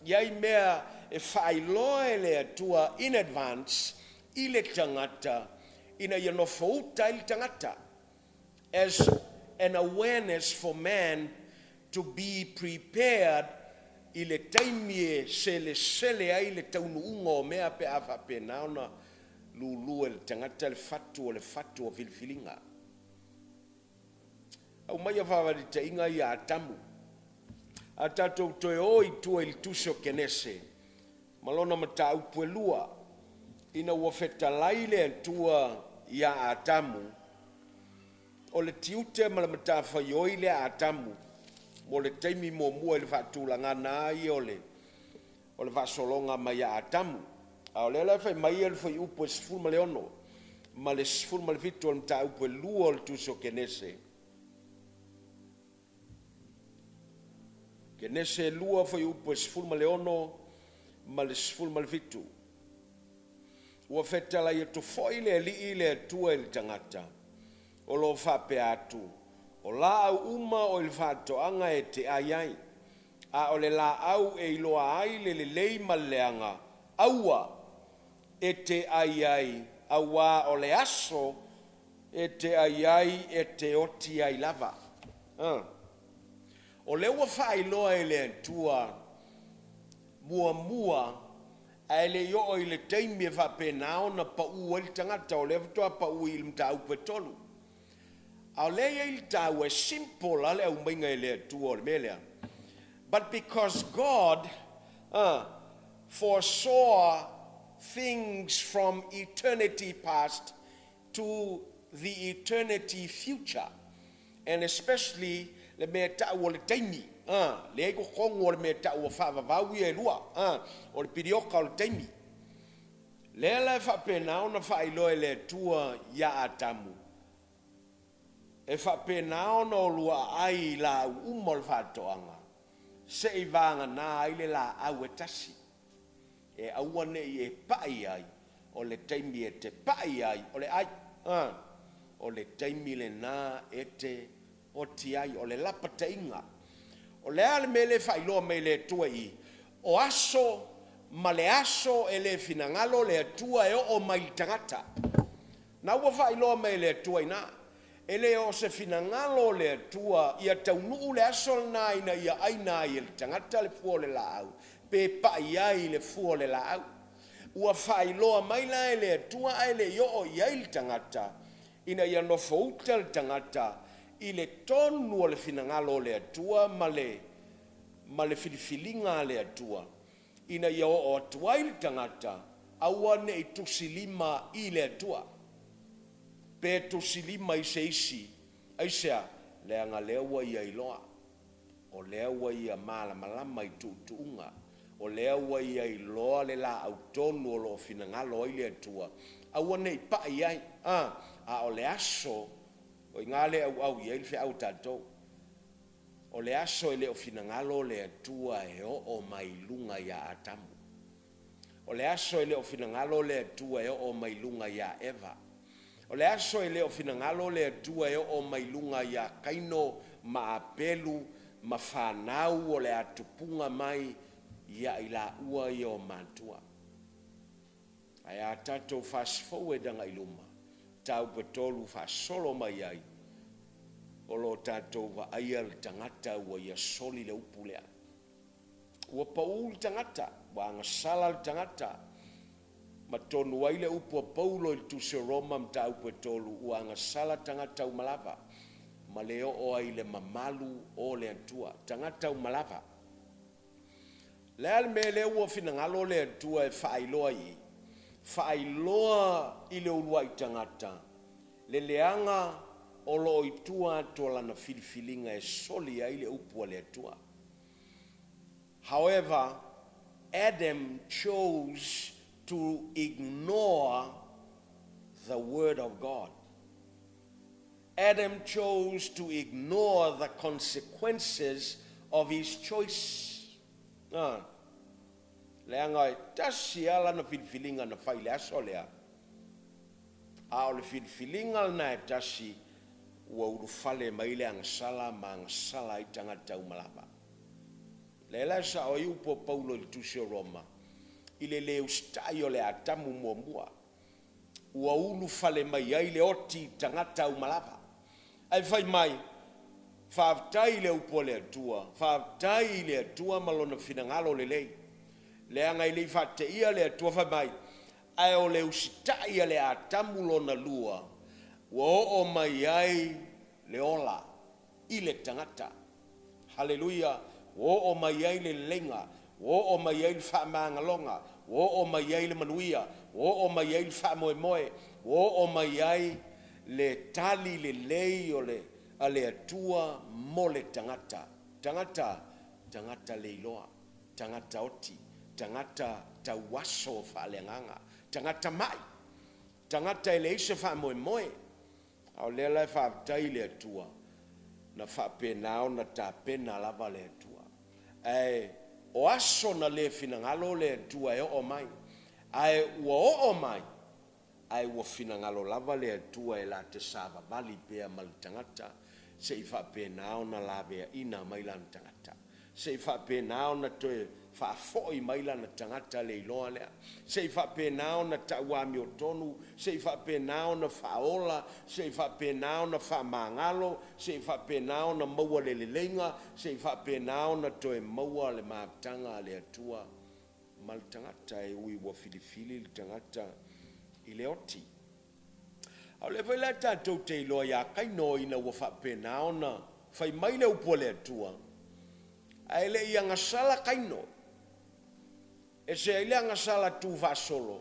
i ai mea e faailoa e le Atua in advance i le tagata ina ia nofouta ai le tagata as an awareness for man to be prepared i le taimi e selesele ai le taunuuga o mea pe a faapena ona lulu e le tagata le fatu o le fatu o filifiliga. Aumaia faavaitainga ia Atamu. A tatou toe o i tua i le tusi o Kenese ma lona mataupu e 2, ina ua fetalai le Atua ia Atamu, o le tiute ma le matafaioi lea a Atamu mo le taimi muamua i le faatulagana ia o le faasologa mai ia Atamu. A o lea la e fai mai le fuaiupu e 16 ma le 17 o le mataupu e 2 o le tusi o Kenese. Kenese 2 fuaiupu e 16 ma le 17. Ua fetalai atu foi le Alii le Atua i le tagata, o lo o faapea atu, o laau uma o i le faatoaga e te ai ai, a o le laau e iloa ai le lelei ma le leaga, aua e te ai ai, auā o le aso e te ai ai e te oti ai lava. O lea ua faailoa e le Atua muamua ae le i oo i le taimi e faapena ona pau ai le tagata, o lea faatoa pau i le mataupu e 3. A o lea e i ai le taua, e simple lava le aumaiga e le Atua o le mea lea. But because God foresaw things from eternity past to the eternity future, and especially le mea tau o le taimi, lea i totonu o le mea tau o faavavau ia e lua, o le pilioka o le taimi. Lea la e faapena ona faailoa e le Atua ia Atamu, e faapena ona olua aai i laau uma o le faatoaga, se i vagana ai le laau e tasi, e aua nei e pai ai, o le taimi e te pai ai, o le ai, o le taimi lena e te oti ai, o le lapataiga. O le a le mea lea e faailoa mai e le Atua i i? O aso ma le aso e le finagalo le Atua e oo mai i le tagata. Na ua faailoa mai e le Atua i ina, e le o se finagalo o le Atua ia taunuu le aso lena ina ia aina ai e le tagata le fua o le laau, pe pai ai i le fua o le laau. Ua faailoa mai la e le Atua ae le i oo i ai le tagata, ina ia nofouta le tagata i le tonu o le finagalo o le Atua ma le ma le filifiliga a le Atua, ina ia oo atu ai le tagata, aua ne i tusilima i le Atua, pe tusilima i se isi. Aisea? Leaga lea ua ia iloa, o lea ua ia malamalama i tuutuuga, o lea ua ia iloa le laau tonu o lo o finagalo ai le Atua, aua ne i pai i ai. A, a o le aso, o i ina lea e auau i ai le feau a tatou. O le aso e le o finagalo le Atua e oo mai i luga ia Atamu. O le aso e le o finagalo le Atua e oo mai i luga ia Eva. O le aso e le o finagalo le Atua e oo mai i luga ia Kaino ma Apelu ma fanau o le a tupuga mai ia i laua ia o matua. Ae a tatou fast forward agai i luma, mataupu e 3 faasolo mai ai, o lo o tatou vaaia le tagata ua ia soli le upu lea. Ua pau le tagata, ua agasala le tagata, ma tonu ai le upu a Paulo i le Tusi o Roma mataupu e 3, ua agasala tagata uma lava, ma le oo ai i le mamalu o le Atua. Tagata uma lava. O le a le mea lea ua finagalo le Atua e faailoa i i? Faailoa i le uluai tagata le leaga o lo o i tua atu o lana filifiliga e soli ai le upu a le Atua. However, Adam chose to ignore the word of God. Adam chose to ignore the consequences of his choice. A, leaga e tasi lava lana filifiliga na fai i le aso lea, a o le filifiliga lena e tasi ua ulufale mai le agasala ma agasala ai tagata uma lava. Lea la e sao ai upu a Paulo i le Tusi o Roma, i le le usitai o le Atamu muamua, ua ulufale mai ai le oti i tagata uma lava. Ae fai mai, Faafetai i le upu a le Atua, faafetai i le Atua ma Lona finagalo lelei, leaga e le i faateia le Atua fai mai, ae o le usitai a le Atamu lona lua, ua oo mai ai le ola i le tagata. Haleluia! Ua oo mai ai le leleiga, ua oo mai ai le faamagaloga, ua oo mai ai le manuia, ua oo mai ai le faamoemoe, ua oo mai ai le tali lelei o le a le Atua mo le tagata. Tagata, tagata le iloa, tagata oti, tagata tauaso faaleagaga, tagata mai, tagata e leai se faamoemoe. A o lea la e faafetai i le Atua, na faapena ona tapena lava le Atua. Ae o aso na le finagalo le Atua e oo mai, ae ua oo mai, ae ua finagalo lava le Atua e la te savavali pea ma le tagata, se i faapena ona laveaina mai lana tagata. Se i faapena ona toe faafoi mai lana tagata le iloa lea, se i faapena ona tau amiotonu, se i faapena ona faaola, se i faapena ona faamagalo, se i faapena ona maua le leleiga, se i faapena ona toe maua le mafutaga a le Atua ma le tagata, e ui ua filifili le tagata i le oti. A o lea foi la tatou te iloa ia Kaino ina ua faapena ona fai mai le upu a le Atua, ae le i agasala Kaino. E ese ai le agasala tuufaasolo,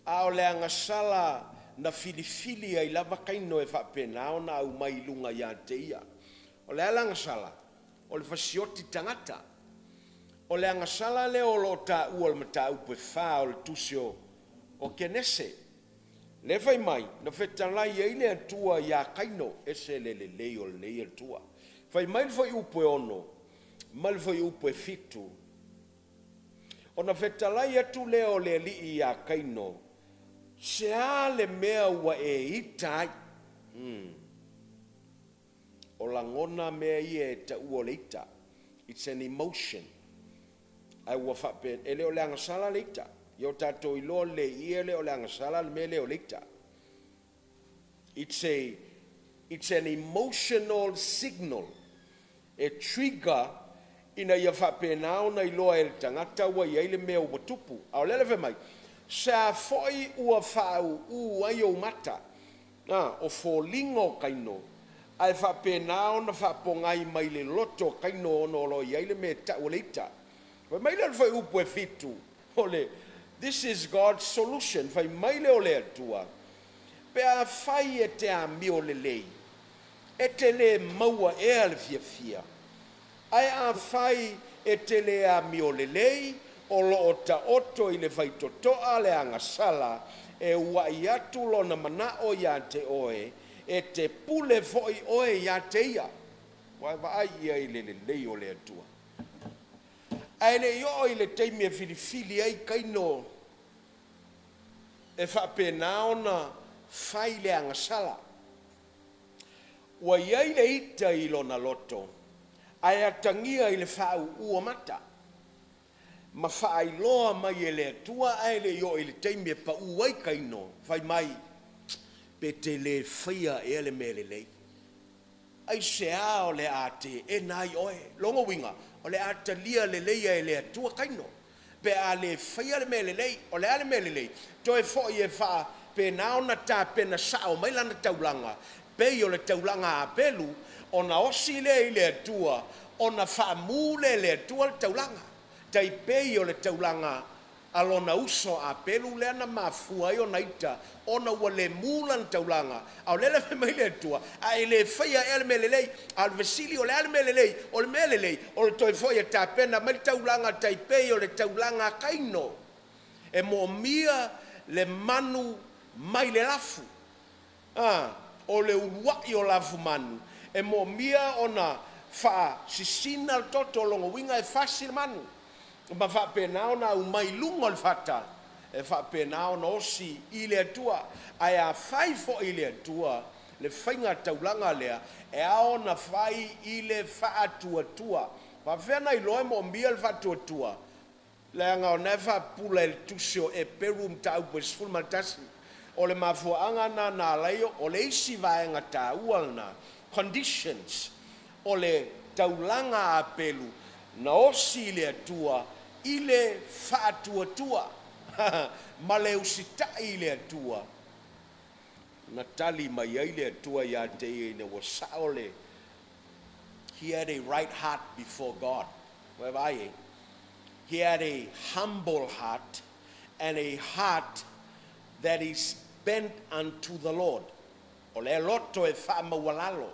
a o le agasala na filifili ai lava Kaino e faapena ona aumai i luga ia te ia. O le a le agasala? O le fasioti tagata. O le agasala lea o lo o taua i le mataupu e fa o le tusi o Kenese. Lea fai mai, na fetalai ai le Atua iā Kaino, ese le lelei o lenei Atua. Fai mai le fuaiupu e 6 ma le fuaiupu e 7, Ona fetalai atu lea o le Alii iā Kaino, Se a le mea ua e ita ai? Umm. O lagona mea ia e taua o le ita. It's an emotion. Ae ua faapea, e le o le agasala le ita. Ia o tatou iloa lelei i i e le o le agasala le mea lea o le ita. It's a, it's an emotional signal e trigger ina ia faapena ona iloa e le tagata ua i ai le mea ua tupu. A o lea la e fai mai, Se a foi ua faauu ai ou mata, a, o foliga o Kaino, ae faapena ona faapogai mai le loto o Kaino ona o lo o i ai le mea e tau o le ita. Fai mai lea o le fuaiupu e fitu, o le This is God's solution, fai mai lea o le Atua, Pe afai e te amio lelei, e te lē maua ea le fiafia, ae afai e te lē amio lelei, o lo o taoto i le faitotoa le agasala e uaʻi atu lona manaʻo iā te oe, e te pule foi oe iā te ia. Ua e vaai i ai i le lelei o le Atua. Ae le i oo i le taimi e filifili ai Kaino e faapena ona fai le agasala. Ua i ai le ita i lona loto, ae atagia i le faauuua o mata, ma faailoa mai e le Atua ae le i oo i le taimi e pau ai Kaino, fai mai, Pe te le faia ea le mea lelei? Aisea o le a teena ai oe? Lona uiga, o le a talia leleia e le Atua Kaino, pe a le faia le mea lelei. O le a le mea lelei? Toe foi e faapena ona tapena sao mai lana taulaga, pei o le taulaga a Apelu, ona osi lea i le Atua, ona faamu lea e le Atua le taulaga, tai pei o le taulaga a lona uso a Apelu lea na mafua ai ona ita ona ua le mu lana taulaga, a o lea la e fai mai le Atua, A e le faia ea le mea lelei? A o le fesili, o le a le mea lelei? O le mea lelei, o le toe foi e tapena mai le taulaga tai pei o le taulaga a Kaino, e moomia le manu mai le lafu. A, o le uluai o lafumanu, e moomia ona faasisina le toto, o lona uiga e fasi le manu, ma faapena ona aumai i luga o le fata, e faapena ona osi i le Atua. Ae a fai foi i le Atua le faiga taulaga lea, e ao ona fai i le faatuatua. Faapefea ona iloa e moomia le faatuatua? Leaga o na e faapupula e le Tusi o Eperu mataupu e 11. O le mafuaaga lena na ala ai o le isi vaega taua lena, conditions, o le taulaga a Apelu na osi i le Atua i le faatuatua ma le usitai i le Atua. Na tali mai ai le Atua ia te ia ina ua sao le He had a right heart before God. Ua e vaai ai? He had a humble heart and a heart that is bent unto the Lord. O le loto e faamaualalo,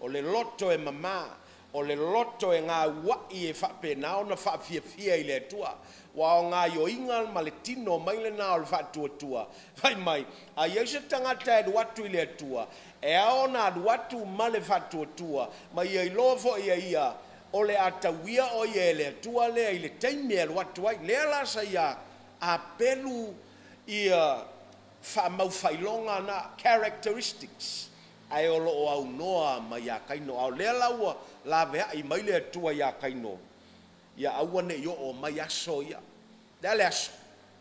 o le loto e mama, o le loto e gauaʻi e faapena ona faafiafia i le Atua. Ua o gaioiga ma le tino mai lena o le faatuatua, fai mai, a i ai se tagata e alu atu i le Atua, e ao ona alu atu ma le faatuatua, ma ia iloa foi e ia o le a tauia o ia e le Atua lea i le taimi e alu atu ai. Lea la sa ia apelu ia faamaufailoga na, characteristics, ae o lo o aunoa mai ia Kaino. A o lea la ua laveai mai le Atua ia Kaino, ia aua ne i oo mai aso ia. O le a le aso?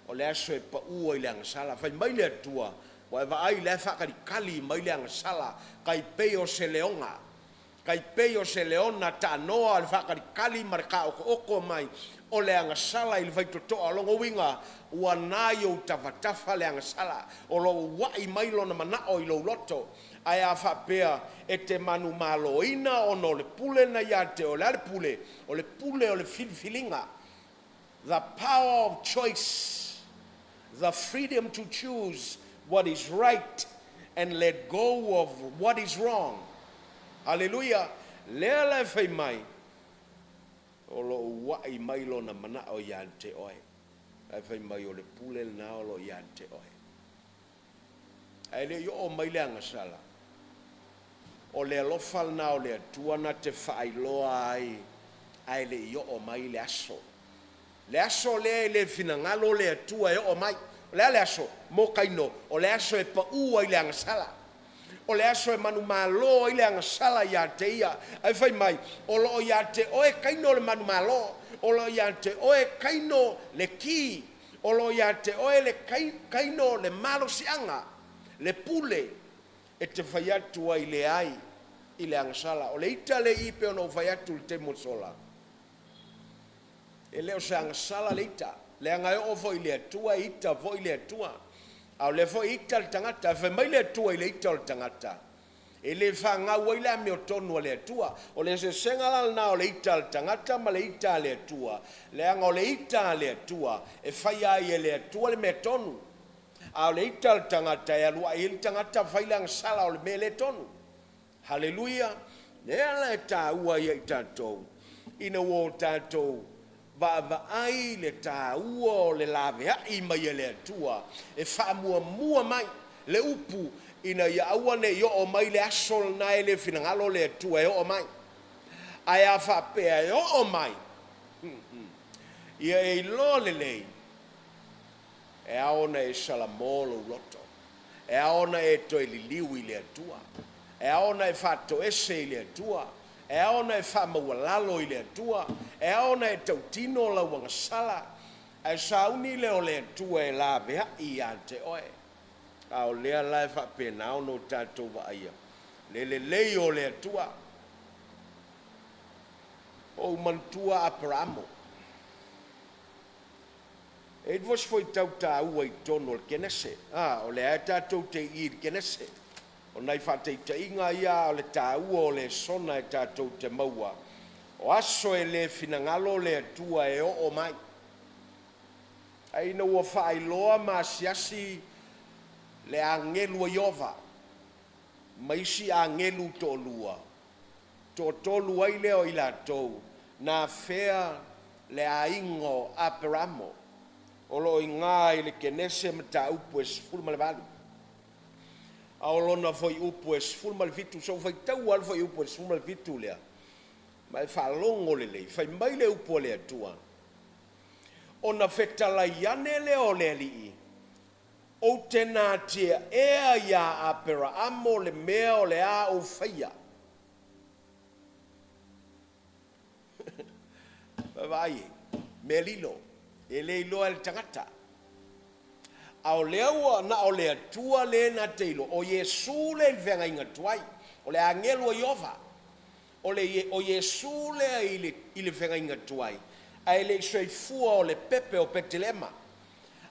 O le aso e pau ai le agasala. Fai mai le Atua, Ua e vaai, la e faakalikali mai le agasala, tai pei o se leoga. Tai pei o se leona taanoa le faakalikali ma le taotooto mai o le agasala i le faitotoa. O lona uiga, ua na i ou tafatafa le agasala, o lo o uaʻi mai lona manaʻo i lou loto. Ae a faapea e te manumaloina ona o le pule na ia te oe, o le a le pule? O le pule o le filifiliga, the power of choice, the freedom to choose what is right and let go of what is wrong. Aleluia! Lea la e fai mai, o lo o uaʻi mai lona manaʻo iā te oe, ae fai mai o le pule lena o lo o iā te oe. Ae le i oo mai le agasala, o le alofa lena o le Atua na te faailoa ai ae le i oo mai le aso. Le aso lea e le finagalo le Atua e oo mai. O le a le aso? Mo Kaino, o le aso e pau ai le agasala. O le aso e manumalo ai le agasala ia te ia. Ae fai mai, o lo o ia te oe kaino le manumalo, o lo o ia te oe kaino le ki, o lo o ia te oe le kaino le malosiaga, le pule e te fai atu ai leai i le agasala. O le ita le i pei ona ou fai atu i le taimi ua sola, e le o se agasala le ita, leaga e oo foi i le Atua e ita foi le Atua. A o lea foi e ita le tagata. Ae fai mai le Atua i le ita o le tagata, e le fagau ai le amiotonu a le Atua. O le eseesega la lena o le ita a le tagata ma le ita a le Atua, leaga o le ita a le Atua e faia ai e le Atua le mea tonu, a o le ita a le tagata e alu ae ai le tagata fai le agasala o le mea le tonu. Haleluia! Lea la e taua ai ia i tatou, ina ua o tatou vaavaai i le taua o le laveai mai e le Atua e faamuamua mai le upu ina ia aua ne i oo mai le aso lena e le finagalo le Atua e oo mai. Ae a faapea e oo mai, ia e iloa lelei, e ao ona e salamo lou loto, e ao ona e toe liliu i le Atua, e ao ona e faatoese i le Atua, e ao ona e faamaualalo i le Atua, e ao ona e tautino lau agasala, ae sauni lea o le Atua e laveai ia te oe. A o lea la e faapena ona o tatou vaaia le lelei o le Atua. Ua ou manatua Aperamo. E i ai foi se fuaitau taua i totonu o le Kenese. A, o lea e tatou te i i le Kenese. O nai faataitaiga ia a o le taua o lesona e tatou te maua. O aso e le finagalo le Atua e oo mai. Ae ina ua faailoa ma asiasi le agelu a Ieova ma isi agelu toalua, toatolu ai lea o i latou na afea le aiga o Aperamo, o lo o iga i le Kenese mataupu e 18. A o lona fuaiupu e 17, se i ou faitau lava le fuaiupu e 17 lea, ma e faalogo lelei, fai mai le upu a le Atua, Ona fetalai ane lea o le Alii, Ou te natia ea iā Aperaamo le mea o le a ou faia. Vaavaai e, mea lilo, e le iloa e le tagata. A o lea ua na o le Atua lea na te iloa, o Iesu lea i le feagaiga tuai, o le agelu a Ieova. O le o Iesu lea i le i le feagaiga tuai, ae le i soifua o le pepe o Petelema.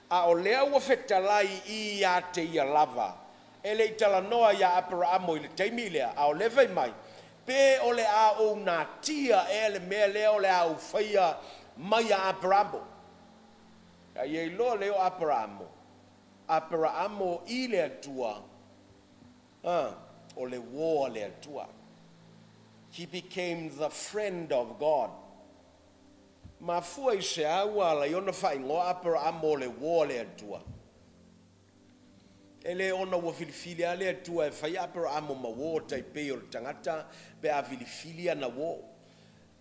A o lea ua fetalai i ia te ia lava, e le i talanoa iā Aperaamo i le taimi lea, a o lea fai mai, Pe o le a ou natia ea le mea lea o le a ou faia mai iā Aperaamo? A ia iloa lea o Aperaamo, Aperaamo i le Atua, a, o le uō a le Atua. He became the friend of God. Mafua i se a ua ala ai ona faaigoa Aperaamo o le uō a le Atua? E le ona ua filifili lava le Atua e fai Aperaamo ma uō tai pei o le tagata pe a filifili ana uō.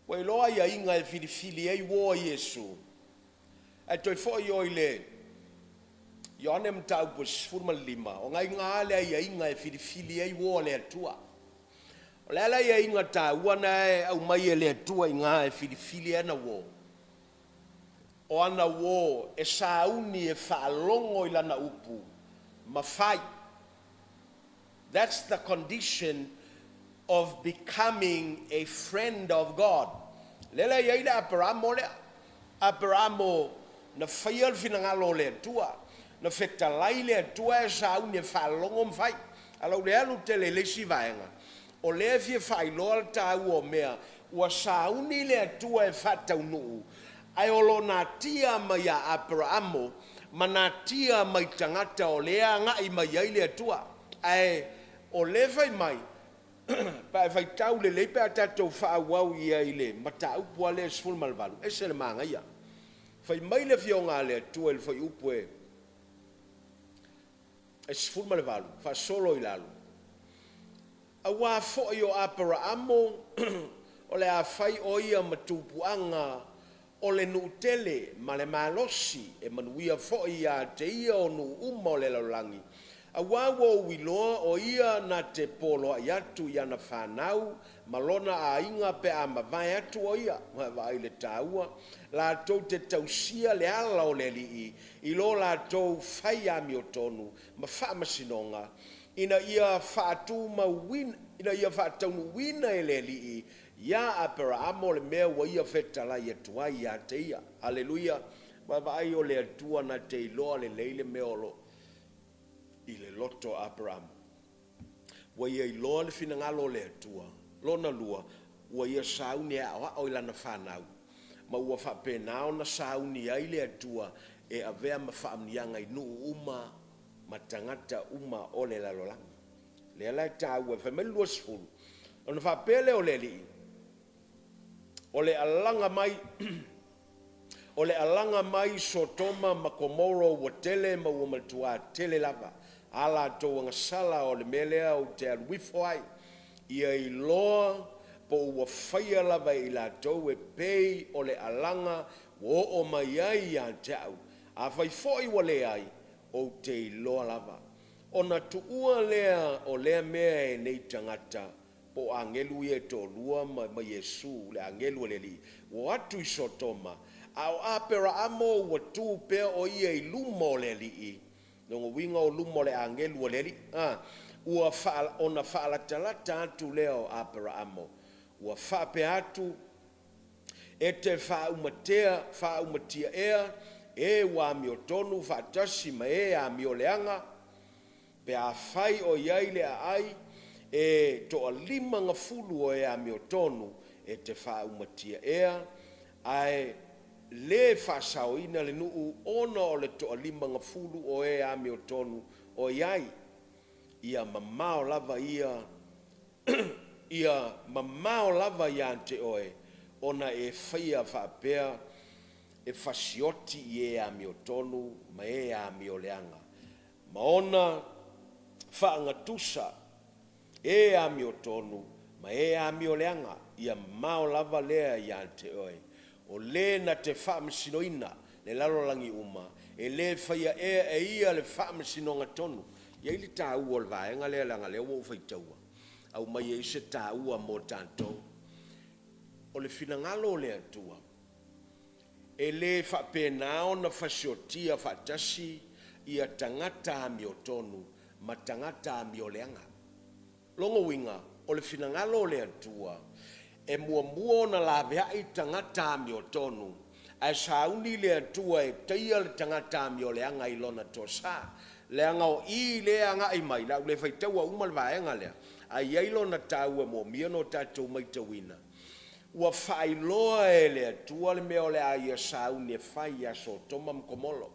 Ua iloa aiaiga e filifili ai uō a Iesu. Ae toe foi oe i le Ioane Mataupu e 15, o na iga lava le aiaiga e filifili ai uō a le Atua. O le a le aiaiga taua na e aumai e le Atua i ina e filifili ai ana uō? O ana uō e sauni e faalogo i lana upu ma fai. That's the condition of becoming a friend of God. Lea la e i ai le Aperamo lea. Aperamo na faia le finagalo o le Atua, na fetalai le Atua ae sauni e faalogo ma fai. A o lau le alu tele i le isi vaega, o lea e fia faailoa le taua o mea ua sauni le Atua e faataunuu, ae o lo natia mai ia Aperaamo ma natia mai tagata o lea e agai mai ai le Atua. Ae o lea e fai mai, pe a e faitau lelei pe a tatou faaauau i ai i le mataupu lava lea e 18, ese le manaia. Fai mai le Afioga a le Atua i le fuaiupu e 18, faasolo i lalo, Auā foi o Aperaamo o le a fai o ia ma tupuaga o le nuu tele ma le malosi, e manuia foi ia te ia o nuu uma o le lalolagi. Auā ua ou iloa o ia na te poloaʻi atu i ana fanau ma lona aiga pe a mavae atu o ia. Vaai le taua, latou te tausia le ala o le Alii i lo latou fai amiotonu ma faamasinoga, ina ia faatumauina, ina ia faataunuuina e le Alii iā Aperaamo le mea ua ia fetalai atu ai ia te ia. Aleluia! Vaavaai o le Atua na te iloa lelei le mea o lo i le loto o Aperaamo. Ua ia iloa le finagalo o le Atua. Lona lua, ua ia sauni e aoao i lana fanau, ma ua faapena ona sauni ai le Atua e avea ma faamanuiaga i nuu uma ma tagata uma o le lalolagi. Lea la e taua ai, fai mai le 20, ona faapea lea o le Alii, O le alaga mai, o le alaga mai Sotoma ma Komoro ua tele ma ua matuā tele lava a latou agasala, o le mea lea ou te alu ifo ai, ia iloa po ua faia lava e i latou e pei o le alaga ua oo mai ai ia te au. Afai foi ua leai, ou te iloa lava. Ona tuua lea o lea mea e nei tagata, po o agelu ia e toalua ma ma Iesu, le agelu a le Alii, ua o atu i Sotoma, a o Aperaamo ua tu pea o ia i luma o le Alii, lona uiga o luma o le agelu a le Alii, a, ua faa, ona faalatalata atu lea o Aperaamo, ua faapea atu, E te faaumatea, faaumatia ea e ua amiotonu faatasi ma e amioleaga, Pe afai o i ai le aai e toalima gafulu o e amiotonu e te faaumatia ea, ae le faasaoina le nuu ona o le toalima gafulu o e amiotonu o i ai, ia mamao lava ia ia mamao lava ia te oe ona e faia faapea e fasioti i e amiotonu ma e amioleaga. Ma ona faagatusa e amiotonu ma e amioleaga, ia mamao lava lea ia te oe. O le na te faamasinoina le lalolagi uma, e le faia ea e ia le faamasinoga tonu. E i ai le taua o le vaega lea leaga o lea ua ou faitaua, aumai ai se taua mo tatou. O le finagalo o le Atua, E le faapena ona fasiotia faatasi ia tagata amiotonu ma tagata amioleaga. Lona uiga, o le finagalo o le Atua, e muamua ona laveai tagata amiotonu, ae sauni le Atua e taia le tagata amioleaga i lona toasa. Leaga o i lea e agai mai, o le a ou le faitaua uma le vaega lea, ae i ai lona taua e moomia ona tatou maitauina. Ua faailoa e le Atua le mea o le a Ia sauni e fai ia Sotoma ma Komolo,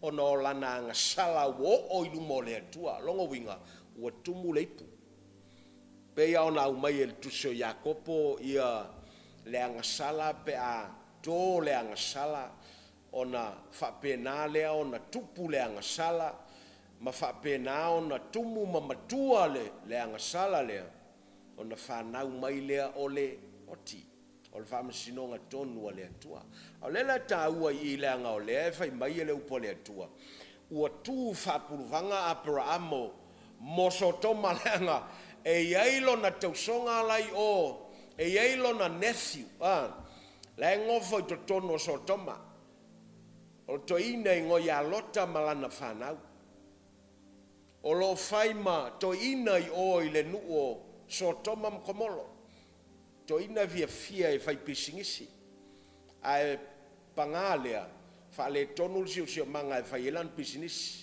ona o lana agasala ua oo i luma o le Atua. Lona uiga, ua tumu le ipu. Pei lava ona aumai e le Tusi o Iakopo ia le agasala pe a to le agasala, ona faapena lea ona tupu le agasala, ma faapena ona tumu ma matua le agasala lea. Ona fanau mai lea o le oti, o le faamasinoga tonu a le Atua. A o lea la e taua i i leaga o lea e fai mai e le Upu a le Atua, ua tu faapuluvaga Aperaamo mo Sotoma leaga e i ai lona tausoga la i o, e i ai lona nephew, a, la e nofo i totonu o Sotoma, o le toeaina e igoa ia Lota ma lana fanau. O lo o fai ma toeaina i o i le nuu o Sotoma ma Komolo, toeaina e fiafia e fai pisinisi, ae paga lea, faaletonu le siosiomaga e fai ai lana pisinisi.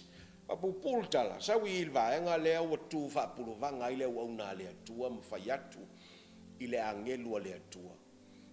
Faapuupuu le tala, sau i i le vaega lea ua tu faapuluvaga ai le auauna a le Atua ma fai atu i le agelu a le Atua,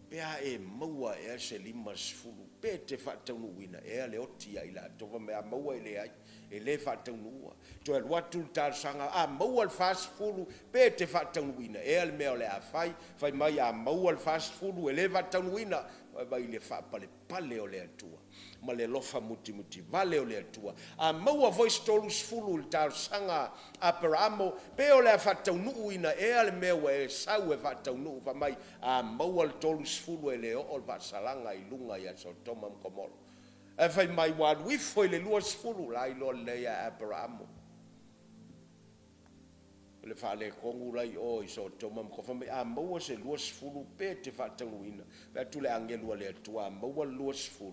Pe a e maua ea se 50, pe e te faataunuuina ea le oti ia i latou? Fai mai, a maua e leai, e le faataunuua. Toe alu atu le talosaga, a maua le 40, pe e te faataunuuina ea le mea o le a fai? Fai mai, a maua le 40, e le faataunuuina. Vaai i le faapalepale o le Atua ma le alofa mutimutivale o le Atua. A maua foi se 30 i le talosaga a Aperaamo, pe o le a faataunuuina ea le mea ua e sau e faataunuu? Fai mai, A maua le 30 e le oo le faasalaga i luga ia Sotoma ma Komoro. Ae fai mai, ua alu ifo i le 20, la iloa lelei e Aperaamo. Le faaletonu la i o i Sotoma ma Fai mai, a maua se 20 pe te faataunuuina? Fai atu le agelu a le Atua, a maua le 20,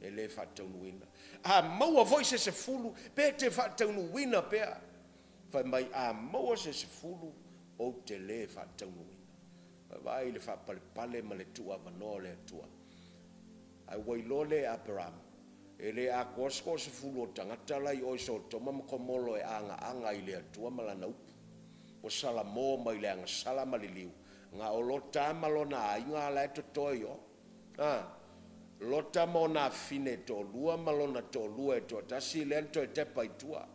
e le faataunuuina. A maua foi se 10, pe te faataunuuina pea? Fai mai, a maua se 10, ou te le faataunuuina. Vaai i le faapalepale ma le tuuavanoa o le Atua. Ae ua iloa lea e Aperamo, e le atoa se toasefulu o tagata la i o i Sotoma ma Komolo e agaaga i le Atua ma Lana upu. Ua salamo mai le agasala ma liliu, na o Lota lava ma lona aiga la e totoe i o. A, Lota ma ona afafine e toalua ma lona toalua e toatasi lea na toe tepa i tua,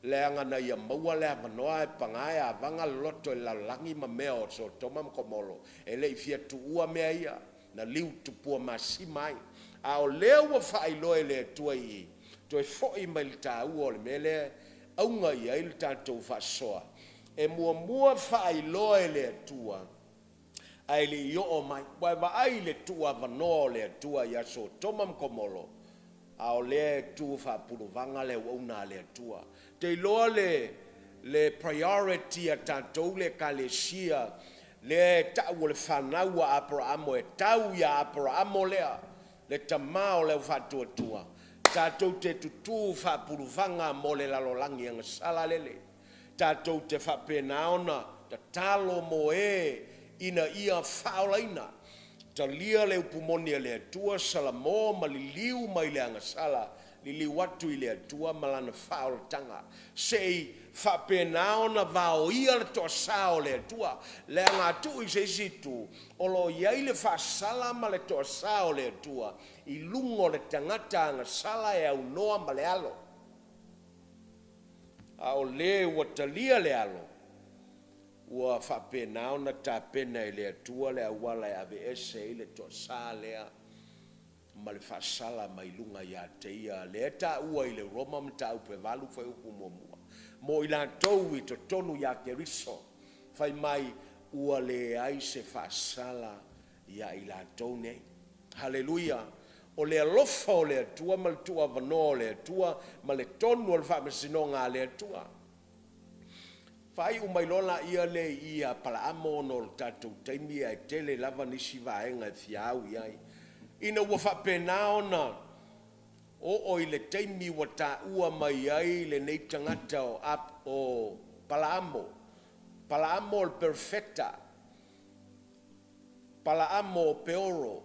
leaga na ia maua le avanoa ae paga e avaga le loto i le lalolagi ma mea o Sotoma ma Komolo, e le i fia tuua mea ia, na liu tupua masima ai. A o lea ua faailoa e le Atua i i, toe foi mai i le taua o le mea lea e auga i ai le tatou faasoa, e muamua faailoa e le Atua ae le i oo mai. Ua e vaai i le tuuavanoa o le Atua ia Sotoma ma Komolo, a o lea e tu faapuluvaga le auauna a le Atua. Ou te iloa le, le priority a tatou le Ekalesia lea e tau o le fanau a Aperamo, e tau ia Aperamo lea, le tama o le aufaatuatua, tatou te tutū faapuluvaga mo le lalolagi agasala lele. Tatou te faapena ona tatalo mo e ina ia faaolaina. Talia le upu moni a le Atua, salamo ma liliu mai le agasala, liliu atu i le Atua ma Lana faaolataga, se i faapena ona vaoia le toasa o le Atua. Leaga a tuu i se isi itu, o lo o i ai le faasala ma le toasa o le Atua i luga o le tagata agasala e aunoa ma le alo. A o le ua talia le alo, ua faapena ona tapena e le Atua le auala e aveese ai le toasa lea ma le faasala mai luga ia te ia. Lea e taua i le Roma Mataupu e 8 fuaiupu muamua, mo i latou i totonu ia Keriso, fai mai ua leai se faasala ia i latou nei. Haleluia! O le alofa o le Atua ma le tuuavanoa o le Atua ma le tonu o le faamasinoga a le Atua. Faaiu mai loa laia lea i i ia Palaamo ona o le tatou taimi ae tele lava nisi vaega e fia au i ai. Ina ua faapena ona oo i le taimi ua taua mai ai lenei tagata o, o Palaamo, Palaamo o le perofeta, Palaamo o Peoro,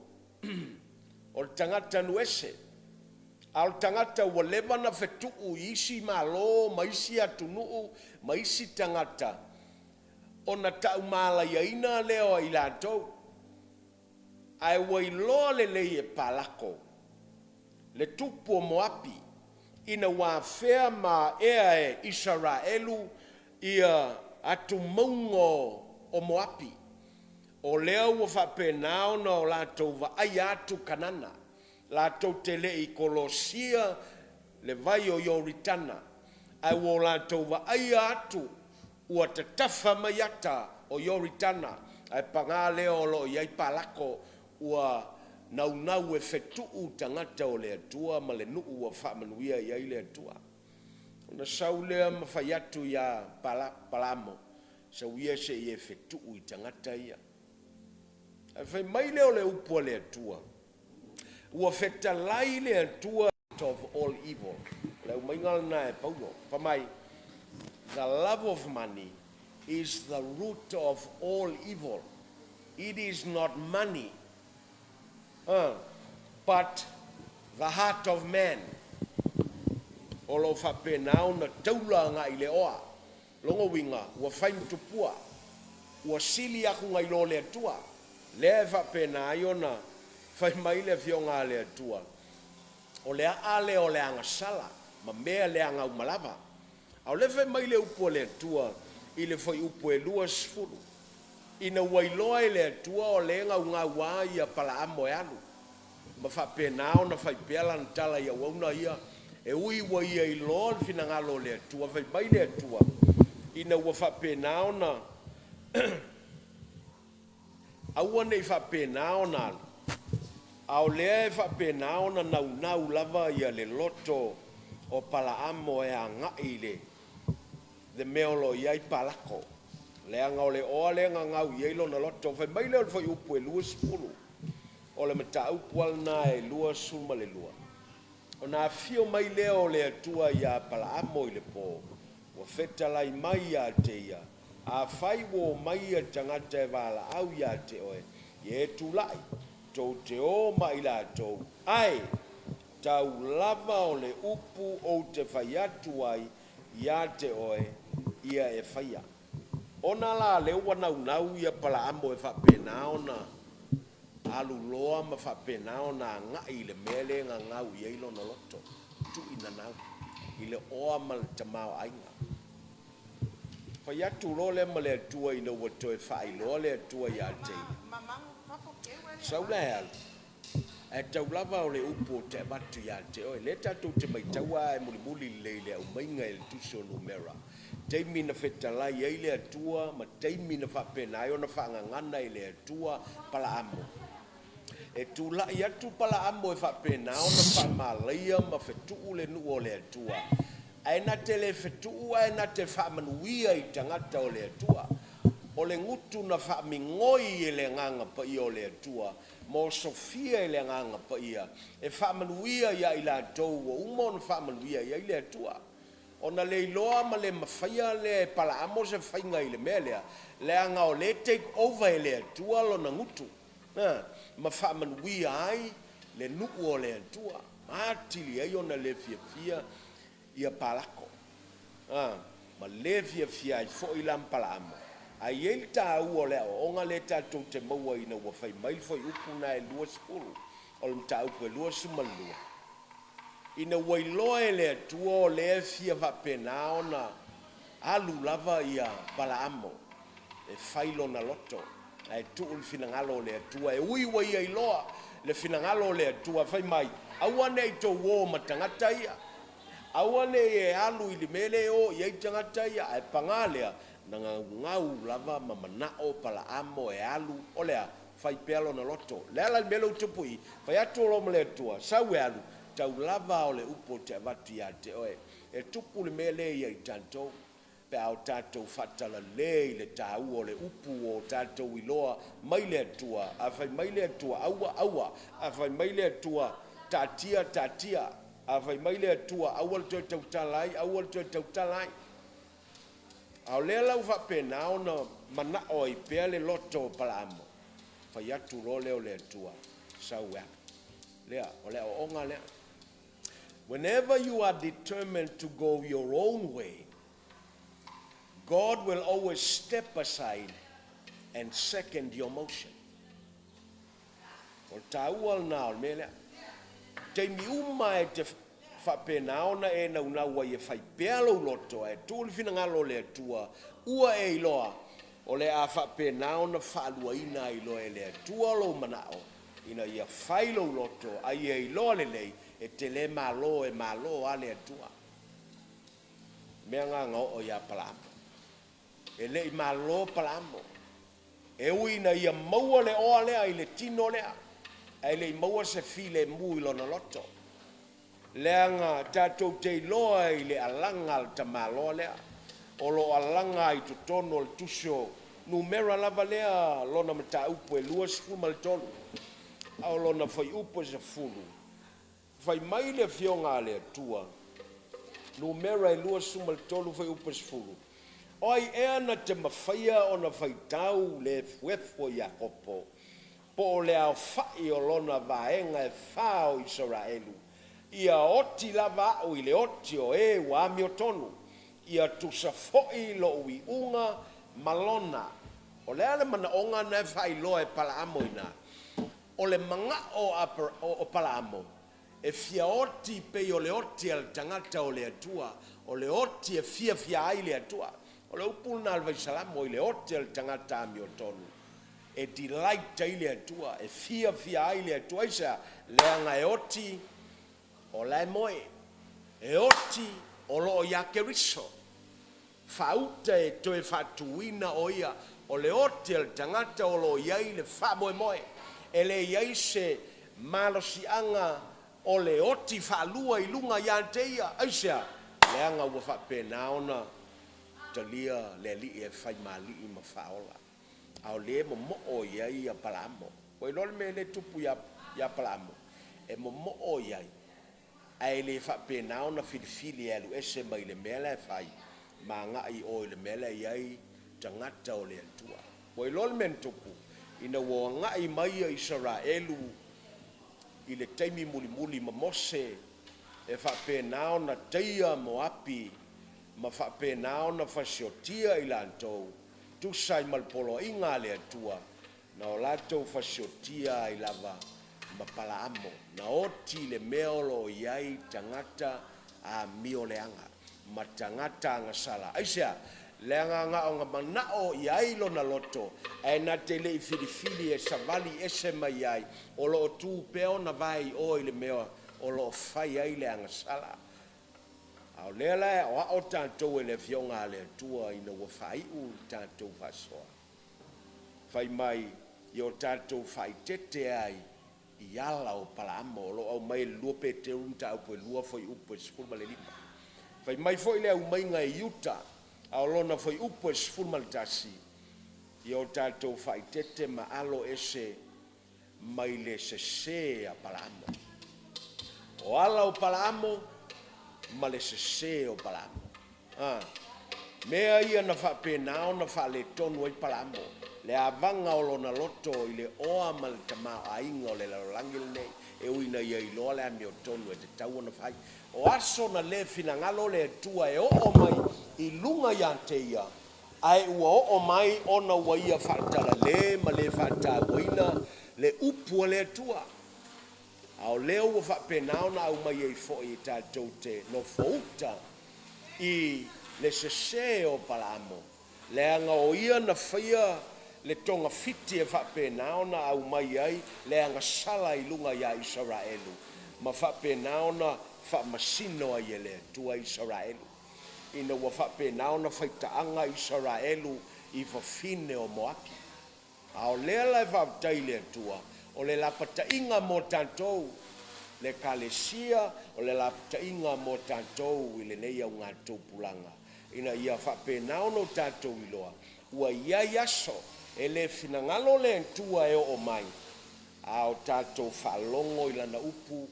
o le tagata nuese, a o le tagata ua leva ona fetuu i isi malo ma isi atunuu ma isi tagata, ona taumalaiaina lea o i latou. Ae ua iloa lelei e Palako, le tupu o Moapi, ina ua afea ma aea e Isaraelu ia atumauga o Moapi, o lea ua faapena ona o latou vaaia atu Kanana, latou te le i kolosia le vai o Ioritana, ae ua o latou vaaia atu ua tatafa mai ata o Ioritana, ae paga lea o lo o i ai Palako ua naunau e fetuu tagata o le Atua ma le nuu ua faamanuia i ai le Atua. Ona sau lea ma fai atu iā Palaamo, Sau ia se i e fetuu i tagata ia. Ae fai mai lea o le upu a le Atua, Ua fetalai le Atua of all evil. O le aumaiga lena e Paulo. Fai mai, The love of money is the root of all evil. It is not money, but the heart of man. O lo o faapena ona taula agai i le oa. Lona uiga, ua fai ma tupua, ua sili aku nai lo le Atua. Lea e faapena ai ona fai mai le Afioga a le Atua, O le a'a lea o le agasala ma mea leaga uma lava. A o lea fai mai le upu a le Atua i le fuaiupu e 20, Ina ua iloa e le Atua o lea e naunau lava ia Palaamo e alu, ma faapena ona fai pea lana tala i auauna ia, e ui ua ia iloa le finagalo o le Atua, fai mai le Atua, ina ua faapena ona aua ne i faapena ona alu, a o lea e faapena ona naunau lava ia le loto o Palaamo e agai i le. le mea o lo o i ai Palako, leaga o le oa lea e gagau i ai lona loto. Fai mai lea o le fuaiupu e 20, o le mataupu lava lena e 22. Ona afio mai lea o le Atua iā Palaamo i le po, ua fetalai mai ia te ia, Afai ua omai ia tagata e valaau ia te oe, ia e tulai, tou te o ma i latou, ae tau lava o le upu ou te fai atu ai ia te oe, ia e faia. Ona la lea ua naunau ia Palaamo e faapena ona alu loa ma faapena ona agai i le mea lea e gagau i ai lona loto, tuuinanau i le oa ma le tamaoaiga. Fai atu loa lea ma le Atua ina ua toe faailoa le Atua ia te ia, Sau la e alu, ae tau lava o le upu ou te avatu ia te oe. Lea tatou te maitaua a e mulimuli lelei i le aumaiga i le Tusi o Numera, taimi na fetalai ai le Atua ma taimi na faapena ai ona faagagana e le Atua Palaamo. E tulai atu Palaamo e faapena ona faamalaia ma fetuu le nuu o le Atua, ae na te le fetuu ae na te faamanuia i tagata o le Atua. O le gutu na faamigoi e le Agaga Paia o le Atua ma osofia e le Agaga Paia e faamanuia ia i latou ua uma ona faamanuia i ai le Atua. Ona le iloa ma le mafaia lea e Palaamo se faiga i le mea lea, leaga o lea e take over e le Atua lona gutu, ma faamanuia ai le nuu o le Atua, atili ai ona le fiafia ia Palako, ma le fiafia ai foi la ma Palaamo. Ae i ai le taua o le aoaoga lea tatou te maua ina ua fai mai le fuaiupu na e 20, o le mataupu e 22, ina ua iloa e le Atua o lea e fia faapena ona alu lava ia Palaamo e fai lona loto ae tuu le finagalo o le Atua. E ui ua ia iloa le finagalo o le Atua, fai mai, Aua ne i tou o ma tagata ia, aua ne i e alu i le mea lea e o i ai tagata ia, ae paga lea, na gaugau lava ma manao Palaamo e alu, o le a? Fai pea lona loto. Le ala i le mea lea ua tupu i i, fai atu loa ma le Atua, sau e alu, tau lava o le upu ou te avatu ia te oe. E tupu le mea lea ia i tatou, pe a o tatou faatalale i le taua o le upu ua o tatou iloa mai le Atua. A fai mai le Atua, aua, aua. A fai mai le Atua, taatia, taatia. A fai mai le Atua, aua le toe tautala ai, aua le toe tautala ai. A o lea la ua faapena ona manao ai pea le loto o Palaamo, fai atu loa lea o le Atua, Sau e alu. Lea, o le aoaoga lea. Whenever you are determined to go your own way, God will always step aside and second your motion. O le taua lena o le mea lea. Taimi uma e te faapena ona e naunau ai e fai pea lou loto ae tuu le finagalo o le Atua, ua e iloa o le a faapena ona faaluaina ai loa e le Atua lou manao ina ia fai lou loto a ia iloa lelei e te le malo e malo a le Atua. Mea na na oo iā Palaamo. E le i malo Palaamo. E ui ina ia maua le oa lea i le tino lea, ae le i maua se filemu i lona loto. Leaga tatou te iloa i le alaga a le tamaloa lea, o lo o alaga ai i totonu o le tusi o Numera lava lea lona mataupu e 23, a o lona fuaiupu e 10, Fai mai le Afioga a le Atua, Numera e 23 fuaiupu e 10, O ai ea na te mafaia ona faitau le efuefu o Iakopo, po o le aofa'i o lona vaega e fā o Isaraelu? Ia oti lava a'u i le oti o e ua amiotonu, ia tusa fo'i lo'u iuga ma lona. O le a le manaoga na e faailoa e Palaamo i ina? O le mana'o o Palaamo, e fia oti pei o le oti a le tagata o le Atua, o le oti e fiafia ai le Atua. O le upu lena a le Faisalamo i le oti a le tagata amiotonu, e delight ai le Atua, e fiafia ai le Atua. Aisea? Leaga e oti o la e moe, e oti o lo o iā Keriso. Faauta e toe faatuina o ia, o le oti a le tagata o lo o i ai le faamoemoe. E le i ai se malosiaga o le oti faalua i luga ia te ia. Aisea? Leaga ua faapena ona talia le Alii e fai ma Alii ma Faaola, a o lea e momoo i ai ia Palaamo. Ua iloa le mea lea e tupu ia Palaamo, e momoo i ai, ae le faapena ona filifili e alu ese mai le mea la e fai ma agai i o i le mea la e i ai tagata o le Atua. Ua iloa le mea na tupu, ina ua agai mai ia Isaraelu i le taimi mulimuli ma Mose e faapena ona taia Moapi ma faapena ona fasiotia i latou, tusa ai ma le poloaiga a le Atua, na o latou fasiotia ai lava ma Palaamo, na oti le mea o lo o i ai tagata amioleaga ma tagata agasala. Aisea? Leaga na ona manao i ai lona loto, ae na te le i filifili e savali ese mai ai, o lo o tu pea ona vae i o i le mea o lo o fai ai le agasala. A o lea la e aoao tatou e le Afioga a le Atua ina ua faaiu le tatou faasoa, fai mai ia o tatou faaeteete ai i ala o Palaamo, o lo o aumai e le 2 Peteru mataupu e 2 fuaiupu e 15. Fai mai foi le aumaiga e Iuta, a o lona fuaiupu e 11, ia o tatou faaeteete ma alo ese mai le sese a Palaamo. O ala o Palaamo ma le sese o Palaamo. A mea ia na faapena ona faaletonu ai Palaamo, le avaga o lona loto i le oa ma le tamaoaiga o le lalolagi lenei, e ui ina ia iloa le amiotonu e tatau ona fai. O aso na le finagalo le Atua e oo mai i luga ia te ia, ae ua oo mai ona ua ia faatalale ma le faatauaina le upu a le Atua. A o lea ua faapena ona aumai ai foi e tatou te nofouta i le sese o Palaamo, leaga o ia na faia le togafiti e faapena ona aumai ai le agasala i luga ia Isaraelu, ma faapena ona faamasino ai e le Atua Isaraelu, ina ua faapena ona faitaaga Isaraelu i fafine o Moapi. A o lea la e faafetai i le Atua, o le lapataiga mo tatou, le Ekalesia, o le lapataiga mo tatou i lenei augatupulaga, ina ia faapena ona o tatou iloa, ua i ai aso e le finagalo le Atua e oo mai, a o tatou faalogo i Lana upu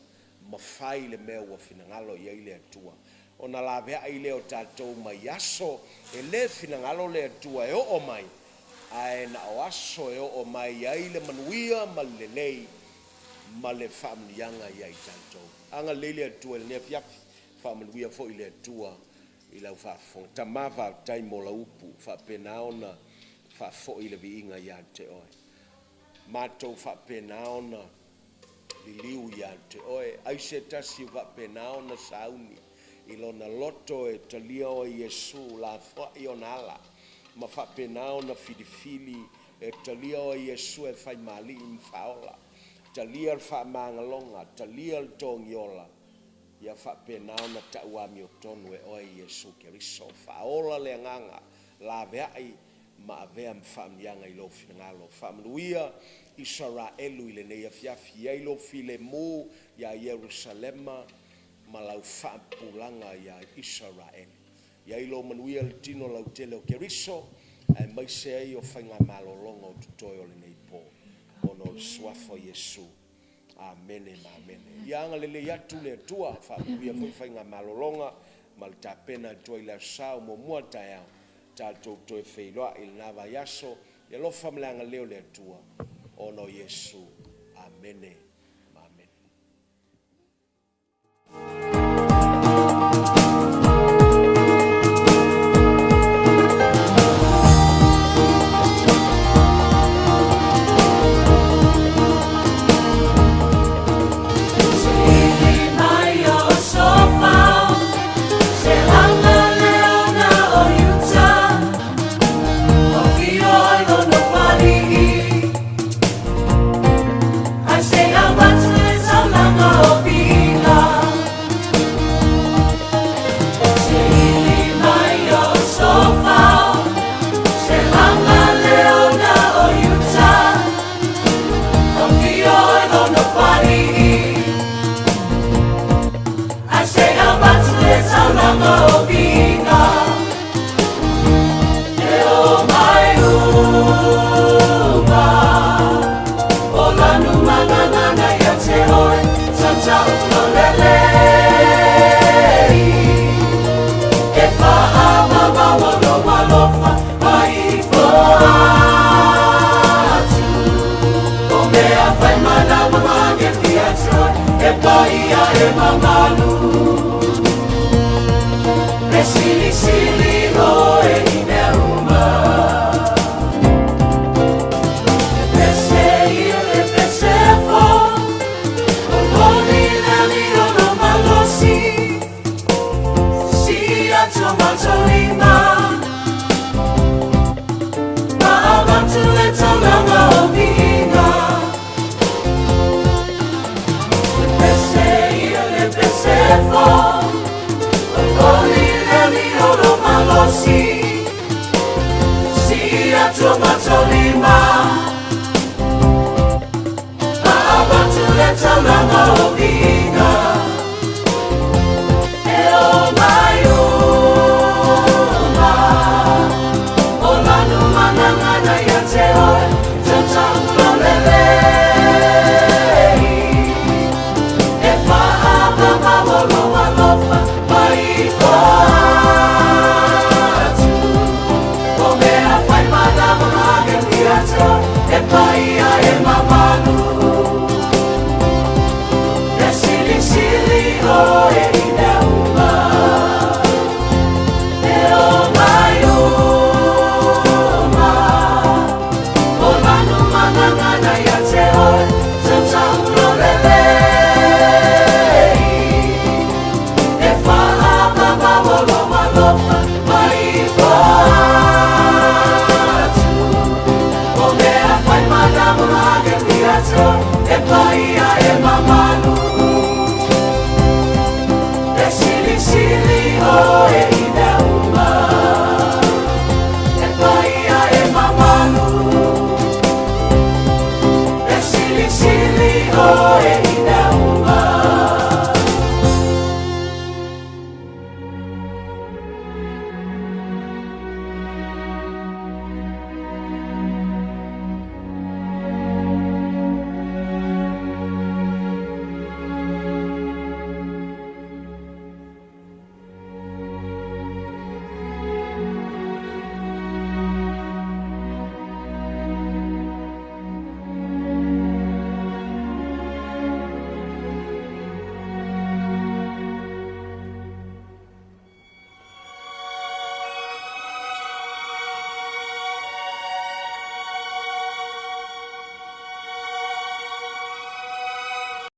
ma fai le mea ua finagalo i ai le Atua. Ona laveai lea o tatou mai aso e le finagalo le Atua e oo mai, ae na o aso e oo mai ai le manuia ma le lelei ma le faamanuiaga ia i tatou. Agalelei le Atua i lenei afiafi, faamanuia foi le Atua i lau faafofoga. Tama, faafetai mo lau upu, faapena ona faafoi le viiga ia te oe. Matou faapena ona liliu ia te oe. Ai se tasi ua faapena ona sauni i lona loto e talia oe Iesu lafoai ona ala, ma faapena ona filifili e talia oe Iesu e fai ma Alii ma Faaola. Talia le faamagaloga, talia le togiola, ia faapena ona tau amiotonu e oe Iesu Keriso. Faaola le agaga, laveai ma avea ma faamanuiaga i lou finagalo. Faamanuia Isaraelu i lenei afiafi, i ai lou filemu iā Ierusalema ma lau faapupulaga iā Isaraelu. I ai lou manuia i le tino lautele o Keriso, aemaise ai o faigamalologa o totoe o lenei po, ona o le Suafa o Iesu. Amene ma amene. Ia agalelei atu le Atua, faamanuia foi faigamalologa ma le tapena atu ai i le Aso Sa o muamua taeao, tatou toe feiloai i lena vaiaso, i alofa ma le agalelei o le Atua, ona o Iesu. Amene ma amene. Atua matolima. Avatu le taulaga o viiga. E o mai uma o lanu managana ia te oe tautaulolelei. E faavavao lou alofa mai atu. O mea fai malagolage ia te oe e paia e mamalu. E silisili oe.